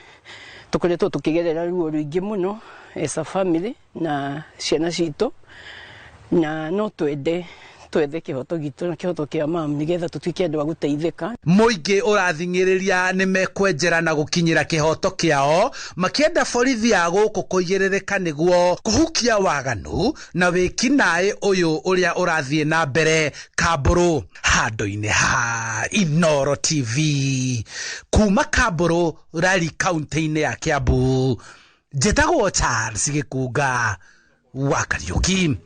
tukoretwo tukigerera ruo ruingi muno as a family na ciana citu, na no twende twethe kihoto gitu na kihoto kia mam nigetha tutuike andu a guteithika. Muingi urathingiriria ni mekwenjera na gukinyira kihoto kiao, makienda borithi ya guku kuigiririca niguo kuhukia waganu na wikinaĩ uyu uria urathie na mbere Kamburu, handu-ini ha Inooro TV kuma Kamburu rari kaunti-ini ya Kiambu. Njĩtagwo Charles Gĩkunga wa Kariũki.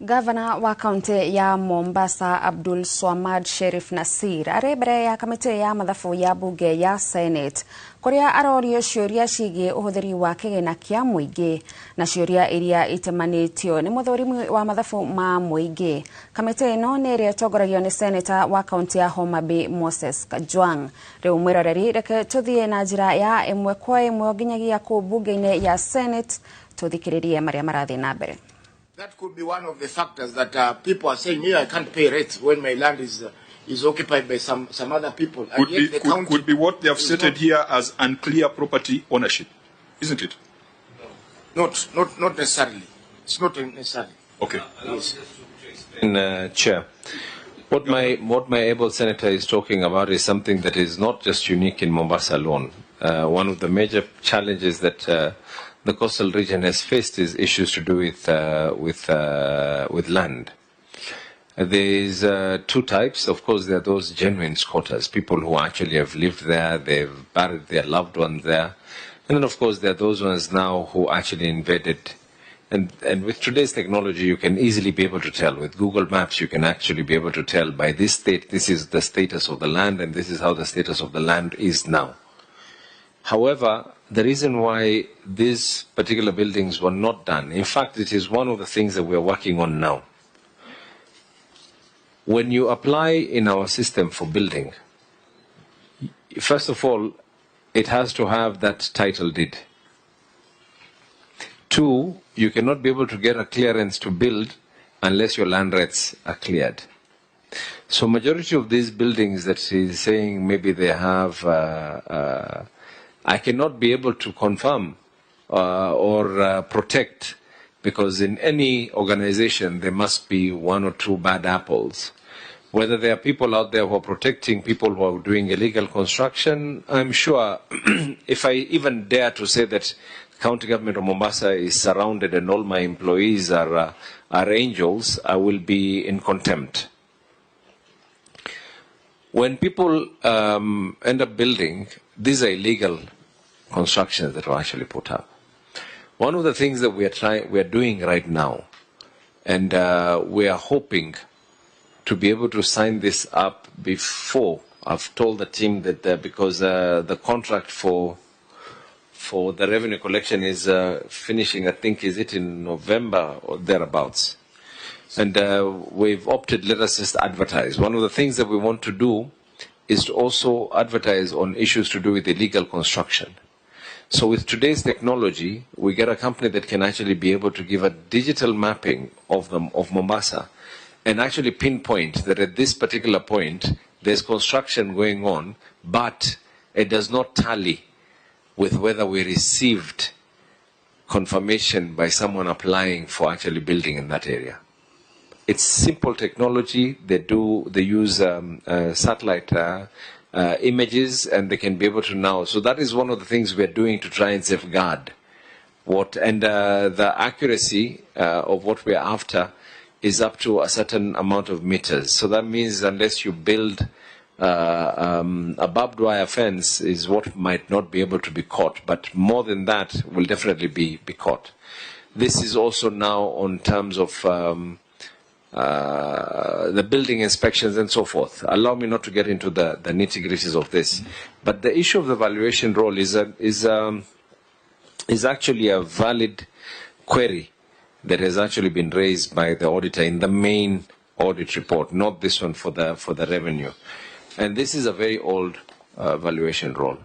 Gavana wa kaunti ya Mombasa Abdul Swamad Sherif Nasir arĩ mbere ya kamĩtĩ ya mathabu ya bunge ya Senate kũrĩa arorio ciũria ciĩgiĩ ũhũthĩri wa kĩgĩna kĩa mũingĩ na ciũria iria itemanĩtio nĩ mũthũrimi wa mathabu ma mũingĩ. Kamĩtĩ ĩno nĩ ĩrĩa ĩtongoragio nĩ Senator wa kaunti ya Homa Bay Moses Kajwang. Rĩu mwĩroreri, reke tũthiĩ na njĩra ya ĩmwe kwa ĩmwe nginyagia kũu bunge-inĩ ya Senate tũthikĩrĩrie marĩa marathiĩ na mbere. That could be one of the factors that people are saying, yeah, I can't pay rent when my land is occupied by some other people. And could, yet be, could be what they have stated here as unclear property ownership, isn't it? No. Not necessarily. It's not necessarily. Okay. Yes. Chair, what my able senator is talking about is something that is not just unique in Mombasa alone. One of the major challenges that the coastal region has faced is issues to do with land. There's two types. Of course, there are those genuine squatters, people who actually have lived there, they've buried their loved ones there. And then, of course, there are those ones now who actually invaded. And with today's technology, you can easily be able to tell. With Google Maps, you can actually be able to tell by this state, this is the status of the land, and this is how the status of the land is now. However, the reason why these particular buildings were not done, in fact, it is one of the things that we are working on now. When you apply in our system for building, first of all, it has to have that title deed. Two, you cannot be able to get a clearance to build unless your land rights are cleared. So majority of these buildings that he's saying maybe they have... I cannot be able to confirm or protect, because in any organization there must be one or two bad apples. Whether there are people out there who are protecting people who are doing illegal construction, I'm sure if I even dare to say that county government of Mombasa is surrounded and all my employees are angels, I will be in contempt. When people end up building, these are illegal constructions that were actually put up. One of the things that we are doing right now, and we are hoping to be able to sign this up before. I've told the team that because the contract for the revenue collection is finishing, I think, is it in November or thereabouts. And we've opted, let us just advertise. One of the things that we want to do is to also advertise on issues to do with illegal construction. So with today's technology, we get a company that can actually be able to give a digital mapping of them, of Mombasa, and actually pinpoint that at this particular point, there's construction going on, but it does not tally with whether we received confirmation by someone applying for actually building in that area. It's simple technology. They use satellite images, and they can be able to now. So that is one of the things we are doing to try and safeguard what, and the accuracy of what we are after is up to a certain amount of meters. So that means unless you build A barbed wire fence is what might not be able to be caught, but more than that will definitely be caught. This is also now on terms of the building inspections and so forth. Allow me not to get into the nitty-gritties of this, but the issue of the valuation roll is actually a valid query that has actually been raised by the auditor in the main audit report, not this one for the revenue. And this is a very old valuation roll.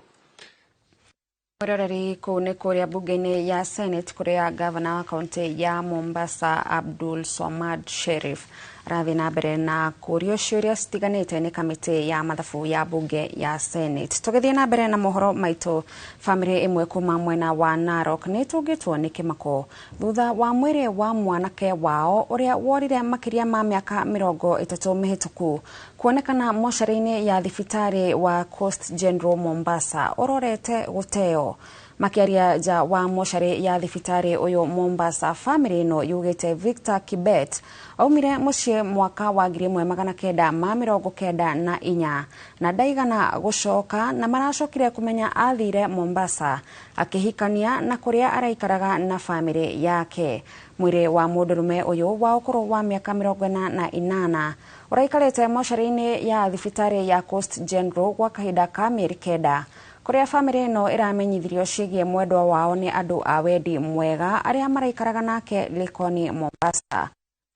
Muroreri kuu nĩ kũrĩa bunge-inĩ ya Senate kũrĩa gavana wa kaunti ya Mombasa Abdul Swamad Sherif arathiĩ na mbere na kũrio ciũria citiganĩte nĩ kamĩtĩ ya mathabu ya bunge ya Senate. Tũgĩthiĩ na mbere na mohoro maitũ, bamĩrĩ ĩmwe kuma mwena wa Narok nĩ ĩtũngĩtwo nĩ kĩmako thutha wa mwĩrĩ wa mwanake wao ũrĩa worire makĩria ma mĩaka 30 mĩhĩtũku kuonekana mocarĩ-inĩ ya thibitarĩ wa Coast General Mombasa ũrorete gũteo. Makiaria nja wa mocarĩ ya thibitarĩ ũyũ Mombasa, bamĩrĩ ĩno yugĩte Victor Kibet aumire mũciĩ mwaka wa 1994 na ndaigana gũcoka, na maracokire kũmenya athire Mombasa akĩhikania na kũrĩa araikaraga na bamĩrĩ yake. Mwĩrĩ wa mũndũrũme ũyũ wa ũkũrũ wa mĩaka 48 ũraikarĩte mocarĩ-inĩ ya thibitarĩ ya Coast General gwa kahinda ka mĩeri 9 kũrĩa bamĩrĩ ĩno ĩramenyithirio ciĩgiĩ mwendwa wao nĩ andũ a wendi mwega arĩa maraikaraga nake Likoni Mombasa.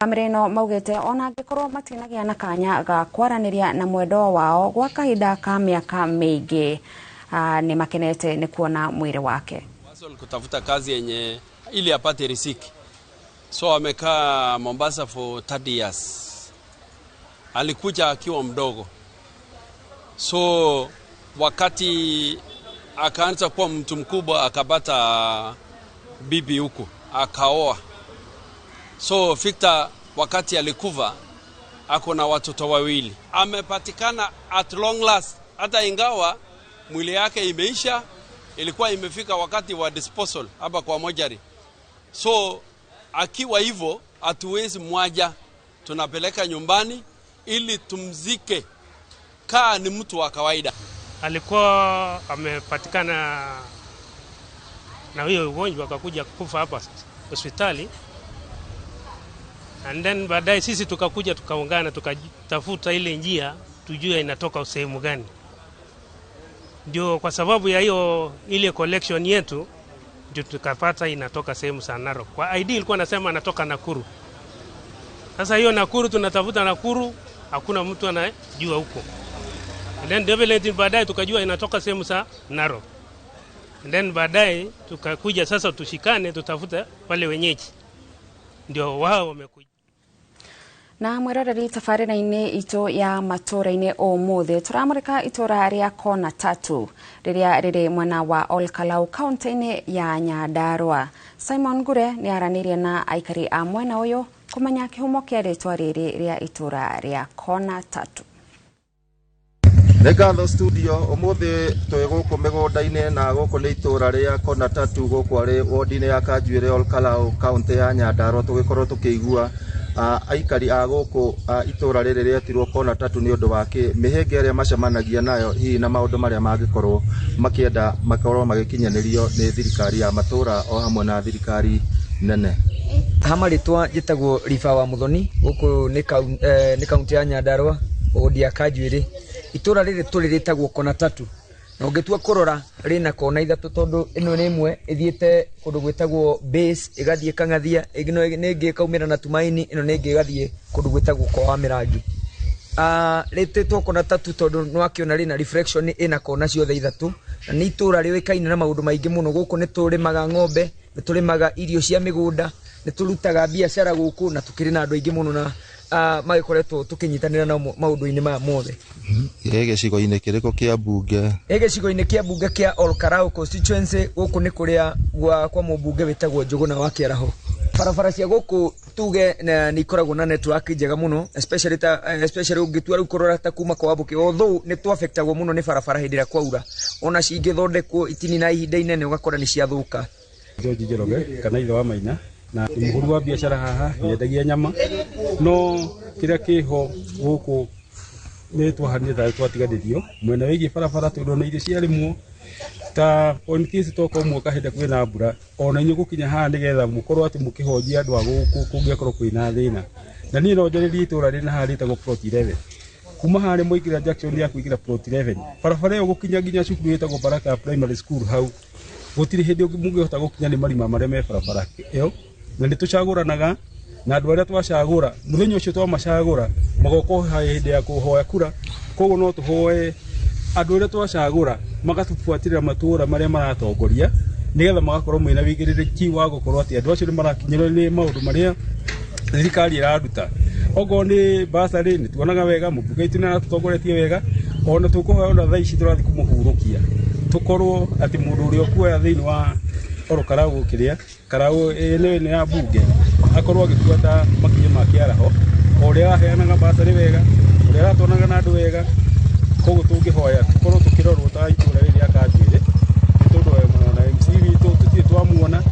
Bamĩrĩ ĩno maugĩte ona angĩkorwo matinagĩa na kanya ga kwaranĩria na mwendwa wao gwa kahinda ka mĩaka mĩingĩ, nĩ makenete nĩ kuona mwĩrĩ wake. Kutafuta kazi yenye ili apate riziki. So amekaa Mombasa for 30 years. Alikuja akiwa mdogo. So wakati akaanza kuwa mtu mkubwa akapata bibi huku, akaoa. So Victor wakati alikufa ako na watoto wawili. Amepatikana at long last, hata ingawa mwili yake imeisha, ilikuwa imefika wakati wa disposal hapa kwa mojari. So akiwa hivyo hatuwezi mwaja, tunapeleka nyumbani ili tumzike kaa ni mtu wa kawaida. Alikuwa amepatikana na hiyo ugonjwa akakuja kufa hapa hospitali. And then baadaye sisi tukakuja tukaungana tukatafuta ile njia tujue inatoka sehemu gani. Ndio kwa sababu ya hiyo ile collection yetu ndio tukapata inatoka sehemu za Narok. Kwa ID ilikuwa nasema anatoka Nakuru. Sasa hiyo Nakuru tunatafuta Nakuru, hakuna mtu anajua huko. And then development baadaye tukajua inatoka sehemu za Narok. And then baadaye tukakuja sasa tushikane tutafute wale wenyeji. Ndio wao wamekuja. Na mwiroreri tabarĩra-inĩ itũ ya matũra-inĩ ũmũthĩ tũramũrĩka itũra rĩa Kona Tatu rĩrĩa rĩrĩ mwena wa Olkalau kaunti-inĩ ya Nyandarua. Simon Ngure nĩ aranĩirie na aikari a mwena ũyũ kũmenya kĩhumo kĩa rĩtwa rĩrĩ rĩa itũra rĩa Kona Tatu. Nĩ ngatho studio ũmũthĩ twĩ gũkũ mĩgũnda-inĩ na gũkũ nĩ itũra rĩa Kona Tatu gũkũ arĩ wodi-inĩ ya Kanjuĩrĩ Olkalau kaunti ya Nyandarua tũgĩkorwo tũkĩigua aikari a gũkũ itũra rĩrĩ rĩetirwo Kona Tatu nĩ ũndũ wa mĩhĩnga ĩrĩa macemanagia nayo hihi na maũndũ marĩa mangĩkorwo makĩenda makorwo magĩkinyanĩrio nĩ thirikari ya matũra o hamwe na thirikari nene. Ha marĩtwa njĩtagwo Riba wa Muthoni gũkũ nĩ kaunti ya Nyandarua wodi ya Kanjuĩrĩ. Itũra rĩrĩ tũrĩ rĩtagwo Kona Tatu na ũngĩtua kũrora rĩna kona ithatũ tondũ ĩno nĩ ĩmwe ĩthiĩte kũndũ gwĩtagwo Base ĩgathiĩ Kang'athia, ĩno nĩ ĩngĩ ĩkaumĩra na Tumaini, ĩno nĩ ĩngĩ ĩgathiĩ kũndũ gwĩtagwo kwa wa Mĩrangi. Rĩtĩtwo Kona Tatu tondũ nĩwakĩona rĩna reflection ĩna kona ciothe ithatũ na nĩ itũra rĩũĩkaine na maũndũ maingĩ mũno. Gũkũ nĩ tũrĩmaga ng'ombe, nĩ tũrĩmaga irio cia mĩgũnda, nĩ tũrutaga biacara gũkũ na tũkĩrĩ na andũ aingĩ mũno na magĩkoretwo tũkĩnyitanĩra nao maũndũ-inĩ maya mothe. Ĩ gĩcigo-inĩ kĩrĩkũ kĩa mbunge? Ĩ gĩcigo-inĩ kĩa mbunge kĩa Olkalau constituency gũkũ nĩ kũrĩa kwa mũmbunge wĩtagwo Njũgũna wa Kĩaraho. Barabara cia gũkũ tuge nĩ ikoragwo na network njega mũno especially ũngĩtua rĩu kũrora ta kuma kwa Wambũkĩ, although nĩ twaffectagwo mũno nĩ barabara hĩndĩ ĩrĩa kwaura, ona cingĩthondekwo itinina ihinda inene ũgakora nĩ ciathũka. George Njoroge kana ithe wa Maina na nĩ mũhũri wa biacara haha nyendagia nyama no kĩrĩa kĩho gũkũ Nĩ twahanire tarĩ twatiganĩrio mwena wĩgiĩ barabara tondũ ona irio ciarĩmwo ta on case toka ũmwe kahinda kwĩna mbura ona inyuĩ gũkinya haha nĩgetha mũkorwo atĩ mũkĩhonjia andũ a gũkũ kũngĩakorwo kwĩna thĩna. Na niĩ no njarĩrie itũra rĩna haha rĩtagwo plot 11 kuma harĩa mũingĩra junction ya kũingĩra plot 11 barabara ĩyo gũkinya nginya cukuru ĩtagwo Baraka Primary School hau gũtirĩ hĩndĩ mũngĩhota gũkinya nĩ marima marĩa me barabara ĩyo. Na nĩ tũcagũranaga na andũ arĩa twacagũra mũthenya ũcio twamacagũra magoka hĩndĩ ya kũhoya kura, koguo no tũhoe andũ arĩa twacagũra magatũbuatĩrĩra matũũra marĩa maratongoria nĩgetha magakorwo mena wĩigĩrĩrĩki wa gũkorwo atĩ andũ acio nĩ marakinyĩrwo nĩ maũndũ marĩa thirikari ĩraruta. Okorwo nĩ basarĩ nĩ tuonaga wega mũmbunge witũ nĩ aratũtongoretie wega, ona tũkũhoya ona thaa ici tũrathiĩ kũmũhurũkia tũkorwo atĩ mũndũ ũrĩa ũkuoya thĩinĩ wa oro karaũ kĩrĩa karaũ ĩno ya mbunge akorwo agĩbuata makinya ma kĩaraho o ũrĩa araheanaga basarĩ wega, ũrĩa aratonaga na andũ wega. Koguo tũngĩhoya tũkorwo tũkĩrorwo ta itũra rĩrĩ rĩa Kanjuĩrĩ nĩ tondũ ona MC witũ tũtirĩ twamuona,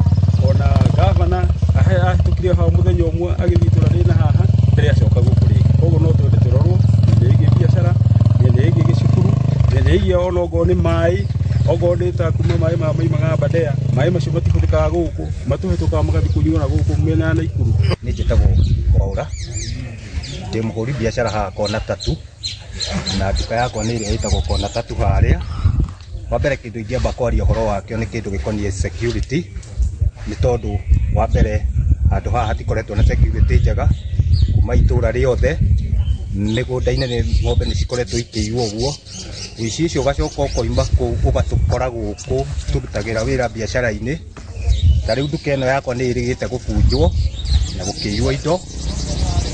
ona gavana ahĩtũkire hau mũthenya ũmwe agĩthiĩ itũra rĩna haha mbere acoka gũkũ rĩngĩ. Koguo no twende tũrorwo mĩena ĩgiĩ biacara, mĩena ĩgiĩ gĩcukuru, mĩena ĩgiĩ ona okorwo nĩ maĩ, okorwo nĩ ta kuma maĩ maya maimaga Aberdare, maĩ macio matihũthĩkaga gũkũ, matũhĩtũkaga magathiĩ kũnyuo na gũkũ mĩena ya Naikuru. Niĩ njĩtagwo Mwaũra, ndĩ mũhũri biacara haha kona tatu na nduka yakwa nĩ ĩrĩa ĩtagwo kona tatu harĩa. Wa mbere kĩndũ ingĩamba kwaria ũhoro wakĩo nĩ kĩndũ gĩkoniĩ security, nĩ tondũ wa mbere handũ haha hatikoretwo na security njega kuma itũra rĩothe, mĩgũnda-inĩ nĩ ng'ombe nĩ cikoretwo ikĩiywo ũguo, ũici ũcio ũgacoka ũkoima kũu ũgatũkora gũkũ tũrutagĩra wĩra biacara-inĩ. Ta rĩu nduka ĩno yakwa nĩ ĩrĩgĩte gũbunjwo na gũkĩiywo indo,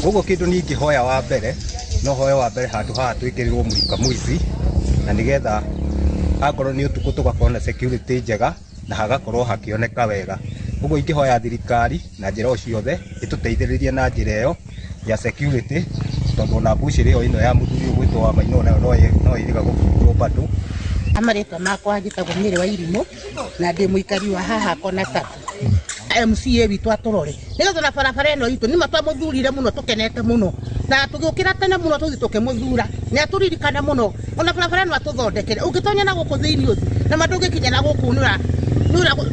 koguo kĩndũ niĩ ingĩhoya wa mbere no hoya wa mbere handũ haha twĩkĩrĩrwo mũrika mũici na nĩgetha akorwo nĩ ũtukũ tũgakorwo na security njega na hagakorwo hakĩoneka wega. Koguo ingĩhoya thirikari na njĩra o ciothe ĩtũteithĩrĩrie na njĩra ĩyo ya security, tondũ ona mbucĩrĩ ĩyo ĩno ya mũthuri ũyũ ũgwĩtwo wa Maina onayo no ĩrĩga gũbunjwo bado. Marĩtwa makwa njĩtagwo Mary wa Irimũ na ndĩ mũikari wa haha kona tatu. MCA witũ atũrore nĩgetha na barabara ĩno itũ nĩma twamũthurire mũno tũkenete mũno na tũgĩũkĩra tene mũno tũthiĩ tũkĩmũthura nĩ atũririkana mũno, ona barabara ĩno atũthondekere. Ũngĩtonya na gũkũ thĩinĩ ũthiĩ na ma ndũngĩkinya na gũkũ nĩũra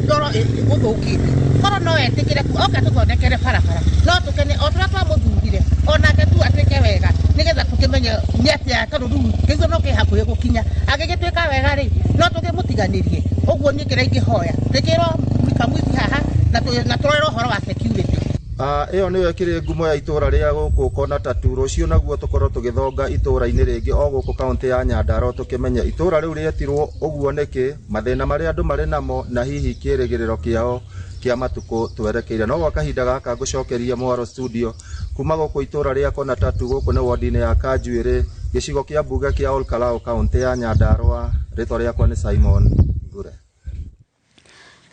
ndoro gũthũkĩte, korwo no etĩkĩre oke atũthondekere barabara no tũkene o tũrĩa twamũthurire onake tu atuĩke wega nĩgetha tũkĩmenye nĩ atĩa, tondũ rĩu gĩthurano kĩ hakuhĩ gũkinya, angĩgĩtuĩka wega rĩ no tũkĩmũtiganĩrie. Ũguo niĩ kĩrĩa ingĩhoya twĩkĩrwo mũrika mũici haha na tũrorerwo ũhoro wa security. Ĩyo nĩyo ĩkĩrĩ ngumo ya itũra rĩa gũkũ kona tatu. Rũciũ naguo tũkorwo tũgĩthonga itũra-inĩ rĩngĩ o gũkũ kaũntĩ ya Nyandarua tũkĩmenye itũra rĩu rĩetirwo ũguo nĩkĩ, mathĩna marĩa andũ marĩ namo na hihi kĩrĩgĩrĩro kĩao kĩa matukũ twerekeire. No gwa kahinda gaka ngũcokeria mwaro studio kuma gũkũ itũra rĩa kona tatu, gũkũ nĩ wodi-inĩ ya Kanjuĩrĩ, gĩcigo kĩa mbunge kĩa Ol Kalou, kaũntĩ ya Nyandarua. Rĩtwa rĩakwa nĩ Simon Ngure.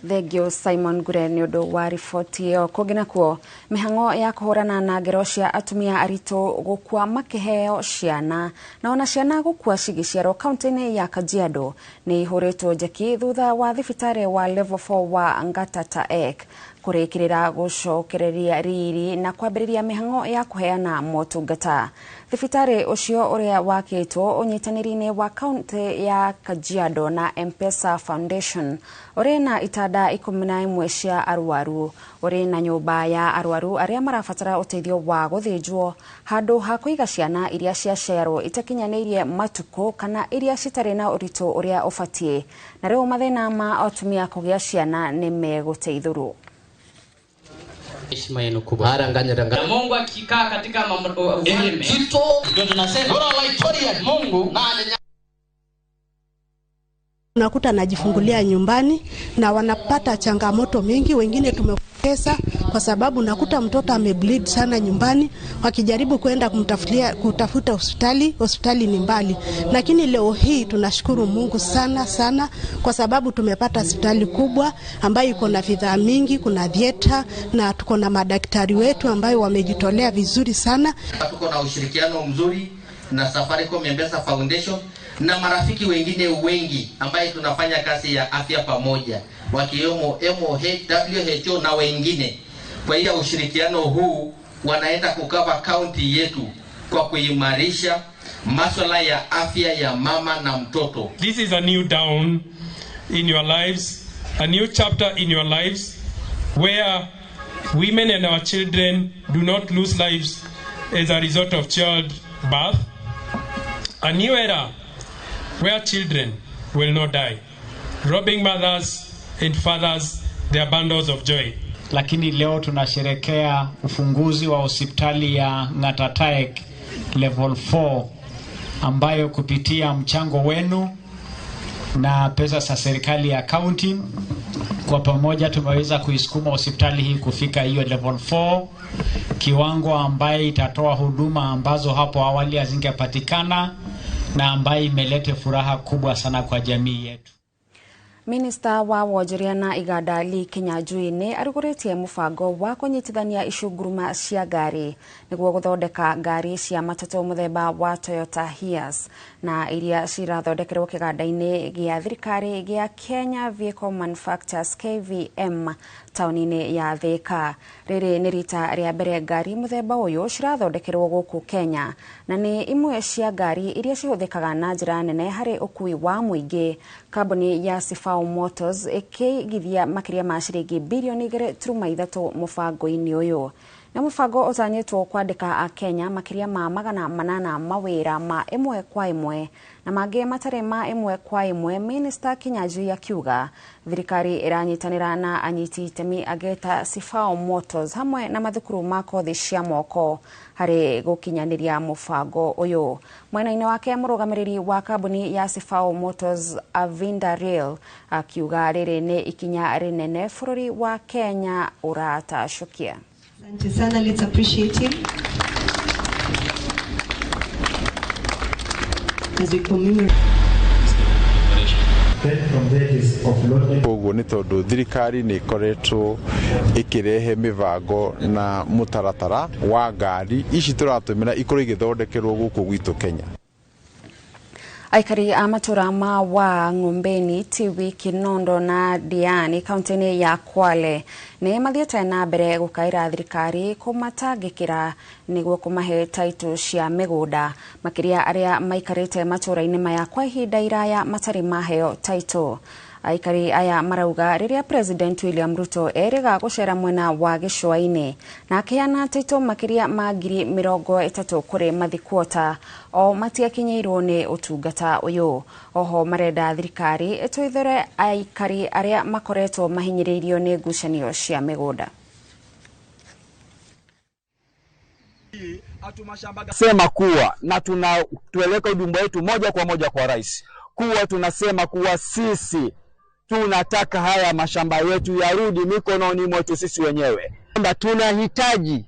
Thengio Simon Ngure nĩ ũndũ wa riboti ĩyo. Kũngĩ nakuo, mĩhang'o ya kũhũrana na ngero cia atumia aritũ gũkua makĩheo ciana na ona ciana gũkua cigĩciarwo kaũntĩ-inĩ ya Kajiado nĩ ihũrĩtwo njeki thutha wa thibitarĩ wa level 4 wa Ngatata Ek kũrĩkĩrĩra gũcokereria riri na kwambĩrĩria mĩhang'o ya kũheana motungata. Thibitarĩ ũcio ũrĩa wakĩtwo ũnyitanĩri-inĩ wa kaũntĩ ya Kajiado na M-Pesa Foundation ũrĩ na itanda 11 cia arwaru, ũrĩ na nyũmba ya arwaru arĩa marabatara ũteithio wa gũthĩnjwo, handũ ha kũiga ciana iria ciaciarwo itakinyanĩirie matukũ kana iria citarĩ na ũritũ ũrĩa ũbatiĩ. Na rĩu mathĩna ma atumia kũgĩa ciana nĩ megũteithũrwo. Heshima yenu kubwa. Na Mungu akikaa katika ufalme, ndio tunasema Mungu unakuta anajifungulia nyumbani na wanapata changamoto mingi. Wengine tumepoteza kwa sababu nakuta mtoto amebleed sana nyumbani, wakijaribu kwenda kutafuta hospitali, hospitali ni mbali. Lakini leo hii tunashukuru Mungu sana sana kwa sababu tumepata hospitali kubwa ambayo iko na vifaa mingi, kuna theater na tuko na madaktari wetu ambayo wamejitolea vizuri sana. Tuko na ushirikiano mzuri na Safaricom M-Pesa Foundation na marafiki wengine wengi ambaye tunafanya kazi ya afya pamoja, wakiwemo MOH, WHO na wengine. Kwa hiyo ushirikiano huu wanaenda kukava county yetu kwa kuimarisha Maswala ya afya ya mama na mtoto. This is a new dawn in your lives, a new chapter in your lives where women and our children do not lose lives as a result of childbirth. A new era where children will not die, robbing mothers and fathers their bundles of joy. Lakini leo tunasherekea ufunguzi wa hospitali ya Ng'atataek level 4 ambayo kupitia mchango wenu na pesa za serikali ya county kwa pamoja tumeweza kuisukuma hospitali hii kufika hiyo level 4, kiwango ambaye itatoa huduma ambazo hapo awali hazingepatikana na ambaye imeleta furaha kubwa sana kwa jamii yetu. Minista wa wonjoria na iganda Lee Kinyanjui nĩ arugũrĩtie mũbango wa kũnyitithania icunguruma cia ngari nĩguo gũthondeka ngari cia matatũ mũthemba wa Toyota Hiace na iria cirathondekerwo kĩganda-inĩ gĩa thirikari gĩa Kenya Vehicle Manufacturers KVM taũni-inĩ ya Thika. Rĩrĩ nĩ rita rĩa mbere ngari mũthemba ũyũ cirathondekerwo gũkũ Kenya na nĩ imwe cia ngari iria cihũthĩkaga na njĩra nene harĩ ũkui wa mũingĩ. Kambuni ya Sifao Motors ĩkĩigithia makĩria ma ciringi birioni 2.3 mũbango-inĩ ũyũ. Na mũbango ũtanyĩtwo kwandĩka akenya makĩria ma 800 mawĩra ma ĩmwe kwa ĩmwe na mangĩ matarĩ ma ĩmwe kwa ĩmwe. Minista Kinyanjui akiuga thirikari ĩranyitanĩra na anyiti itemi angĩ ta Sifao Motors hamwe na mathukuru ma kothi cia moko harĩ gũkinyanĩria mũbango ũyũ. Mwena-inĩ wake mũrũgamĩrĩri wa kambuni ya Sifao Motors Avinda Rail akiuga rĩrĩ nĩ ikinya rĩnene bũrũri wa Kenya ũratacũkia. Asante sana, let's appreciate him as we commemorate. Koguo nĩ tondũ thirikari nĩ ĩkoretwo ĩkĩrehe mĩbango na mũtaratara wa ngari ici tũratũmĩra ikorwo igĩthondekerwo gũkũ gwitũ Kenya. Aikari a matũra ma wa Ng'ombeni, Tiwi, Kinondo na Diani kaunti-inĩ ya Kwale nĩ mathiĩte na mbere gũkaĩra thirikari kũmatangĩkĩra nĩguo kũmahe taitũ cia mĩgũnda, makĩria arĩa maikarĩte matũra-inĩ maya kwa ihinda iraya matarĩ maheo taitũ. Aikari aya marauga rĩrĩa President William Ruto erĩga gũcera mwena wa gĩcũa-inĩ na akĩheana taitũ makĩria ma 30,000 kũrĩ mathikuota o matiakinyĩirwo nĩ ũtungata ũyũ. Oho marenda thirikari ĩtũithure aikari arĩa makoretwo mahinyĩrĩirio nĩ ngucanio cia mĩgũnda. Sema kuwa na tunatueleka ujumbe wetu moja kwa moja kwa rais kuwa tunasema kuwa sisi tunataka haya mashamba yetu yarudi mikononi mwetu sisi wenyewe. Tunahitaji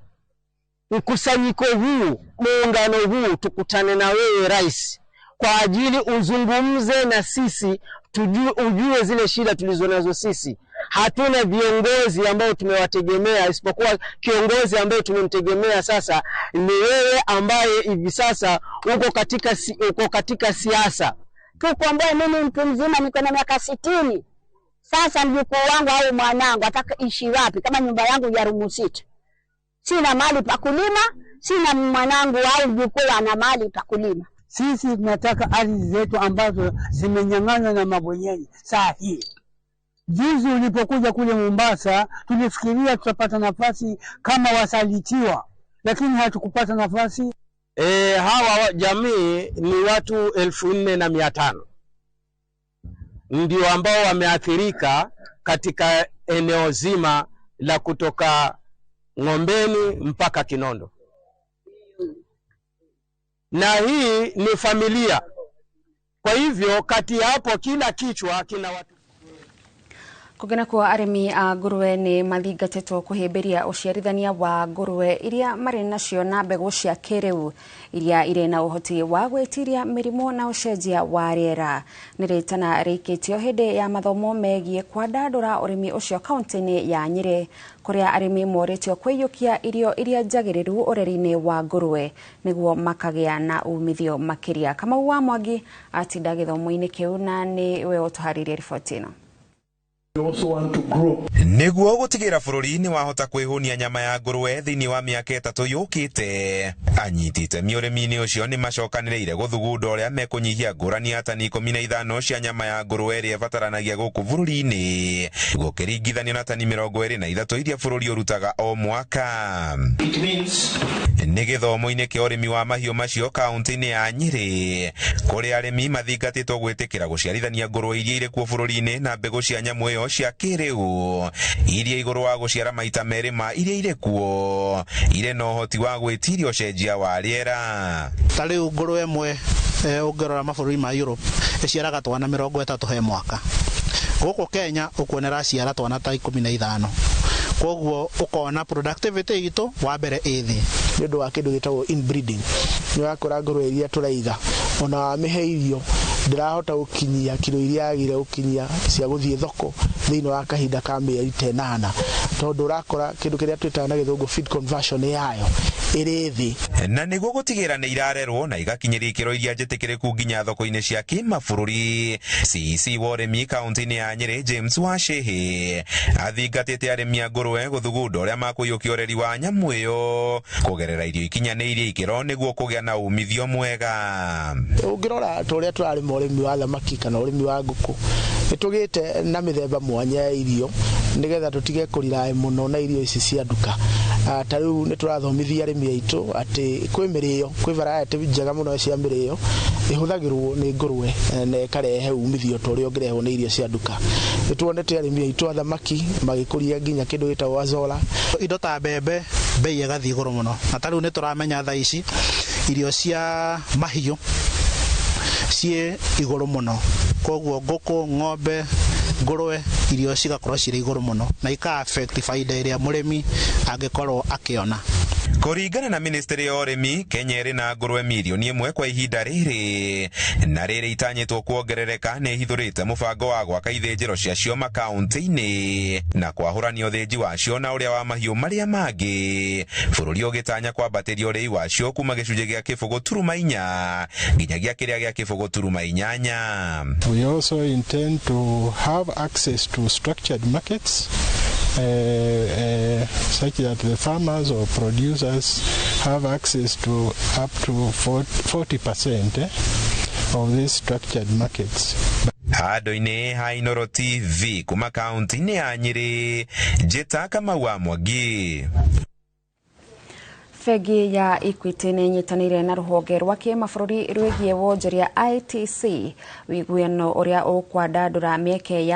mkusanyiko huu, muungano huu, tukutane na wewe rais kwa ajili uzungumze na sisi, tujue, ujue zile shida tulizonazo sisi. Hatuna viongozi ambao tumewategemea, isipokuwa kiongozi ambaye tumemtegemea sasa ni wewe ambaye hivi sasa uko katika siasa. Tukomboe. Mimi mtu mzima niko na miaka 60. Sasa mjukuu wangu au mwanangu ataishi wapi kama nyumba yangu ya rumu 6? Sina mali pa kulima, sina mwanangu au mjukuu ana mali pa kulima. Sisi tunataka ardhi zetu ambazo zimenyang'anywa na mabwenyenye saa hii. Juzi ulipokuja kule Mombasa tulifikiria tutapata nafasi kama wasalitiwa, lakini hatukupata nafasi. Hawa jamii ni watu 4,500 ndio ambao wameathirika katika eneo zima la kutoka Ng'ombeni mpaka Kinondo, na hii ni familia. Kwa hivyo kati hapo kila kichwa kina watu. Kũngĩ nakuo arĩmi a ngũrwe nĩ mathingatĩtwo kũhĩmbĩria ũciarithania wa ngũrwe iria marĩ nacio na mbegũ cia kĩrĩu iria irĩ na ũhoti wa gwĩtiria mĩrimũ na ũcenjia wa rĩera. Nĩ rĩtana rĩikĩtio hĩndĩ ya mathomo megiĩ kwandandũra ũrĩmi ũcio kaunti-inĩ ya Nyĩrĩ, kũrĩa arĩmi morĩtio kwĩiyũkia irio iria njagĩrĩru ũreri-inĩ wa ngũrwe nĩguo makagĩa na umithio makĩria. Kamau wa Mwangi atinda gĩthomo-inĩ kĩu na nĩwe ũtũharĩirie riboti ĩno. Nĩguo gũtigĩra bũrũri nĩ wahota kwĩhũnia nyama ya ngũrwe thĩinĩ wa mĩaka 3 yũkĩte. Anyiti itemi ũrĩmi-inĩ ũcio nĩ macokanĩrĩire gũthugunda ũrĩa mekũnyihia ngũrani ya tani 15 cia nyama ya ngũrwe ĩrĩa ĩbataranagia gũkũ bũrũri-inĩ, gũkĩringithanio na tani 23 iria bũrũri ũrutaga o mwaka. Nĩ gĩthomo-inĩ kĩa ũrĩmi wa mahiũ macio kaunti-inĩ ya Nyĩrĩ, kũrĩa arĩmi mathingatĩtwo gwĩtĩkĩra gũciarithania ngũrwe iria irĩ kuo bũrũri-inĩ na mbegũ cia nyamũ ĩyo cia kĩrĩu iria igũrũ wa gũciara maita 2 ma iria irĩ kuo irĩ na ũhoti wa gwĩtiria ũcenjia wa rĩera. Ta rĩu ngũrwe ĩmwe ũngĩrora mabũrũri ma Europe ĩciaraga twana 30 he mwaka. Gũkũ Kenya ũkuona ĩraciara twana ta 15. Koguo ũkona productivity itũ wa mbere ĩ thĩ. Nĩ ũndũ wa kĩndũ gĩtagwo inbreeding. Nĩ ũrakora ngũrwe iria tũraiga ona wamĩhe irio ndĩrahota gũkinyia kiro iria yagĩrĩire gũkinyia cia gũthiĩ thoko thĩinĩ wa kahinda ka mĩeri ta 8, tondũ ũrakora kĩndũ kĩrĩa twĩtaga na gĩthũngũ feed conversion yayo ĩrĩ thĩ. Na nĩguo gũtigĩra nĩ irarerwo na igakinyĩria ikĩro iria njĩtĩkĩrĩku nginya thoko-inĩ cia kĩmabũrũri. CEC wa ũrĩmi kaunti-inĩ ya Nyĩrĩ James Wachĩhĩ athingatĩte arĩmi a ngũrwe gũthugunda ũrĩa makũiyũkia ũreri wa nyamũ ĩyo kũgerera irio ikinyanĩirie ikĩro nĩguo kũgĩa na umithio mwega. Ũngĩrora ta ũrĩa tũrarĩma ũrĩmi wa thamaki kana ũrĩmi wa ngũkũ, nĩ tũgĩte na mĩthemba mwanya ya irio nĩgetha tũtige kũriraĩ mũno na irio ici cia nduka. Ta rĩu nĩ tũrathomithia arĩmi aitũ atĩ kwĩ mĩrĩo, kwĩ variety njega mũno cia mĩrĩo ĩhũthagĩrwo nĩ ngũrwe na ĩkarehe umithio ta ũrĩa ũngĩrehwo nĩ irio cia nduka. Nĩ tuonete arĩmi aitũ a thamaki magĩkũria nginya kĩndũ gĩtagwo azolla. Indo ta mbembe bei ĩgathiĩ igũrũ mũno, na ta rĩu nĩ tũramenya thaa ici irio cia mahiũ ciĩ igũrũ mũno, koguo ngũkũ, ng'ombe, ngũrwe irio cigakorwo cirĩ igũrũ mũno na ika affect baida ĩrĩa mũrĩmi angĩkorwo akĩona. Kũringana na ministry ya ũrĩmi, Kenya ĩrĩ na ngũrwe mirioni 1 kwa ihinda rĩrĩ, na rĩrĩ itanyĩtwo kuongerereka nĩ ĩhithũrĩte mũbango wa gwaka ithĩnjĩro ciacio makaunti-inĩ na kwahũrania ũthĩnji wacio na ũrĩa wa mahiũ marĩa mangĩ, bũrũri ũgĩtanya kwambatĩria ũrĩi wacio kuma gĩcunjĩ gĩa 0.4 nginyagia kĩrĩa gĩa 0.8. We also intend to have access to structured markets such that the farmers or producers have access to up to 40% of these structured markets. Handũ-inĩ ha Inooro TV kuma kaunti-inĩ ya Nyĩrĩ, Njĩta Kamau wa Mwangi. Bengi ya Equity nĩ ĩnyitanĩire na rũhonge rwa kĩmabũrũri rwĩgiĩ wonjoria ITC wĩiguano ũrĩa ũkwandandũra mĩeke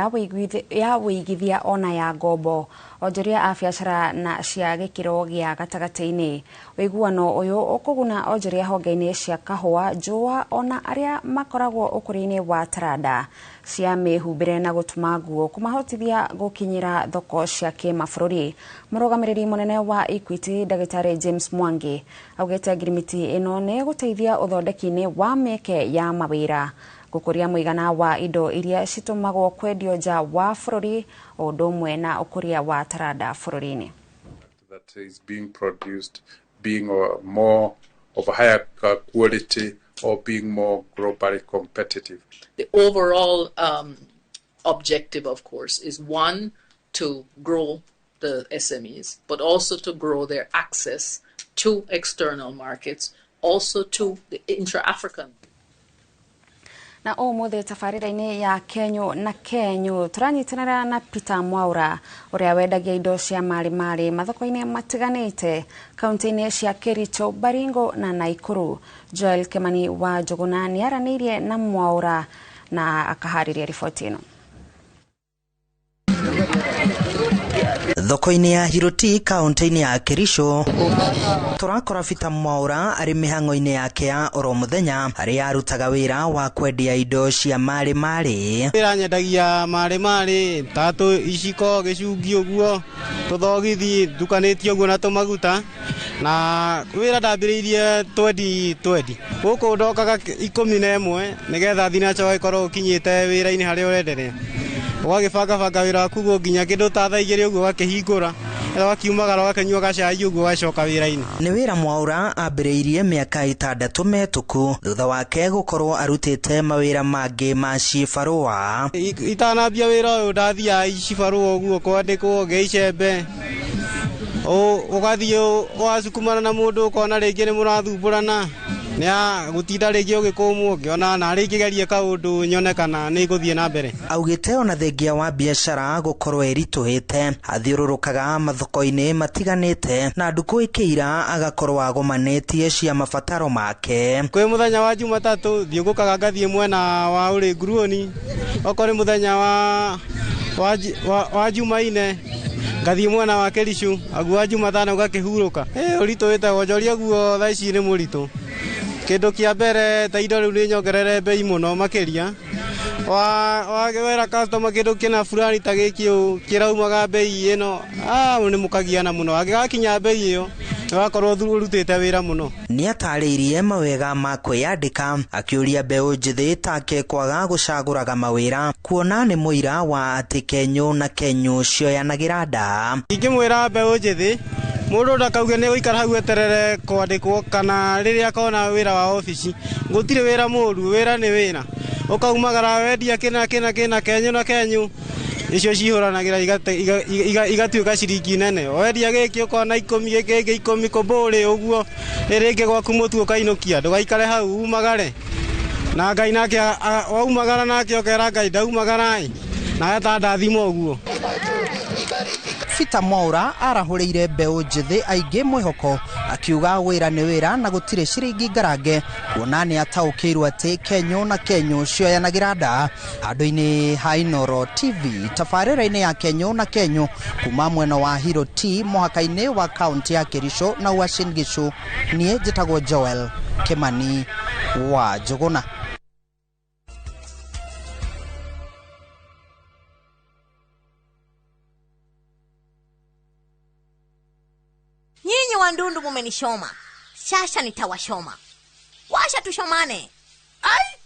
ya wĩigithia ona ya ngombo onjoria a biacara na cia gĩkĩro gĩa gatagatĩ-inĩ. Wĩiguano ũyũ ũkũguna onjoria honge-inĩ cia kahũa, njũa ona arĩa makoragwo ũkũria-inĩ wa taranda cia mĩhumbĩre na gũtuma nguo kũmahotithia gũkinyĩra thoko cia kĩmabũrũri. Mũrũgamĩrĩri mũnene wa Equity Ndagĩtarĩ James Mwangi augĩte ngirimiti ĩno nĩ ĩgũteithia ũthondeki-inĩ wa mĩeke ya mawĩra, gũkũria mũigana wa indo iria citũmagwo kwendio nja wa bũrũri o ũndũ ũmwe na ũkũria wa taranda bũrũri-inĩ. That is being produced being more of a higher quality or being more globally competitive. The overall objective, of course, is one, to grow the SMEs, but also to grow their access to external markets, also to the intra-African. Na ũmũthĩ tabarĩra-inĩ ya Kenyo na Kenyo tũranyitanĩra na Peter Mwaura ũrĩa wendagia indo cia marĩ marĩ mathoko-inĩ matiganĩte kaunti-inĩ cia Kericho, Baringo na Nakuru. Joel Kimani wa Njũgũna nĩaranĩirie na Mwaura na akaharĩria riboti ĩno. Thoko-inĩ ya Hiroti kaunti-inĩ ya Kericho tũrakora Peter Mwaura arĩ mĩhang'o-inĩ yake ya oro mũthenya harĩa arutaga wĩra wa kwendia indo cia marĩ marĩ. Wĩra nyendagia marĩ marĩ tatũ, iciko, gĩcungi ũguo, tũthogithi ndukanĩtie ũguo na tũmaguta, na wĩra ndambĩrĩirie 2020. Gũkũ ndokaga 11 nĩgetha thinaca ĩkorwo ũkinyĩte wĩra-inĩ harĩa ũrenderea. Ũgagĩbangabanga wĩra waku ũguo nginya kĩndũ ta thaa 2 ũguo ũgakĩhingũra Wakiumagara ũgakĩnyua gacai ũguo ũgacoka wĩra-inĩ. Nĩ wĩra Mwaura ambĩrĩirie mĩaka 6 mĩhĩtũku thutha wake gũkorwo arutĩte mawĩra mangĩ ma cibarũa. Itanambia wĩra ũyũ ndathiaga cibarũa ũguo kwandĩkwo ngĩicembe, ũgathiĩ ũgacukumana na mũndũ ũkona rĩngĩ nĩ mũrathumbũrana, nĩ gũtinda rĩngĩ ũgĩkũmwo, ngĩona narĩ ngĩgerie kaũndũ nyone kana nĩ ngũthiĩ na mbere. Augĩte ona thengia wa biacara gũkorwo ĩritũhĩte, athiũrũrũkaga mathoko-inĩ matiganĩte na ndukũ ĩkĩira agakorwo agomanĩtie cia mabataro make. Kwĩ mũthenya wa Jumatatũ thiũngũkaga ngathiĩ mwena wa ũrĩ Nguruoni, okorwo nĩ mũthenya wa Jumaine ngathiĩ mwena wa Kericho, aguo wa Jumatano ũgakĩhurũka. Ũritũ wĩtagwo njoria guo thaa ici nĩ mũritũ. Kĩndũ kĩa mbere ta indo rĩu nĩ nyongerere bei mũno makĩria. Wera customer kĩndũ kĩna fulani ta gĩkĩ ũũ kĩraumaga bei ĩno, nĩ mũkagiana mũno. Angĩgakinya bei ĩyo nĩwakorwo ũrutĩte wĩra mũno. Nĩatarĩirie mawega ma kwĩyandĩka, akĩũria mbeũ njĩthĩ take kwaga gũcagũraga mawĩra kuona nĩ mũira wa atĩ kenyũ na kenyũ cioyanagĩra nda. Ingĩmwĩra mbeũ njĩthĩ mũndũ ndakauge nĩ gũikara hau eterere kwandĩkwo kana rĩrĩa akona wĩra wa obici, gũtirĩ wĩra mũru, wĩra nĩ wĩra. Ũkaumagara wendia kĩna kĩna kĩna kenyũ na kenyũ, icio cihũranagĩra igatuĩka ciringi nene. Wendia gĩkĩ ũkona 10, gĩkĩ gĩkĩ 10 kũmbũrĩ ũguo, rĩngĩ gwaku mũtu ũkainũkia, ndũgaikare hau umagare. Na Ngai nake waumagara nake ũkera Ngai ndaumagara ĩ, nawe ta ndathima ũguo. Peter Mwaura arahũrĩire mbeũ njĩthĩ aingĩ mwĩhoko akiuga wĩra nĩ wĩra na gũtirĩ ciringi ngarange kuona nĩ ataũkĩirwo atĩ kenyũ na kenyũ cioyanagĩra nda. Handũ-inĩ ha Inooro TV tabarĩra-inĩ ya kenyũ na kenyũ kuma mwena wa Hiro T mũhaka-inĩ wa kaunti ya Kericho na Uasin Gishu, niĩ njĩtagwo Joel Kimani wa Njũgũna. Nyinyi wandundu mumenishoma, sasa nitawashoma. Washa tushomane. Ai!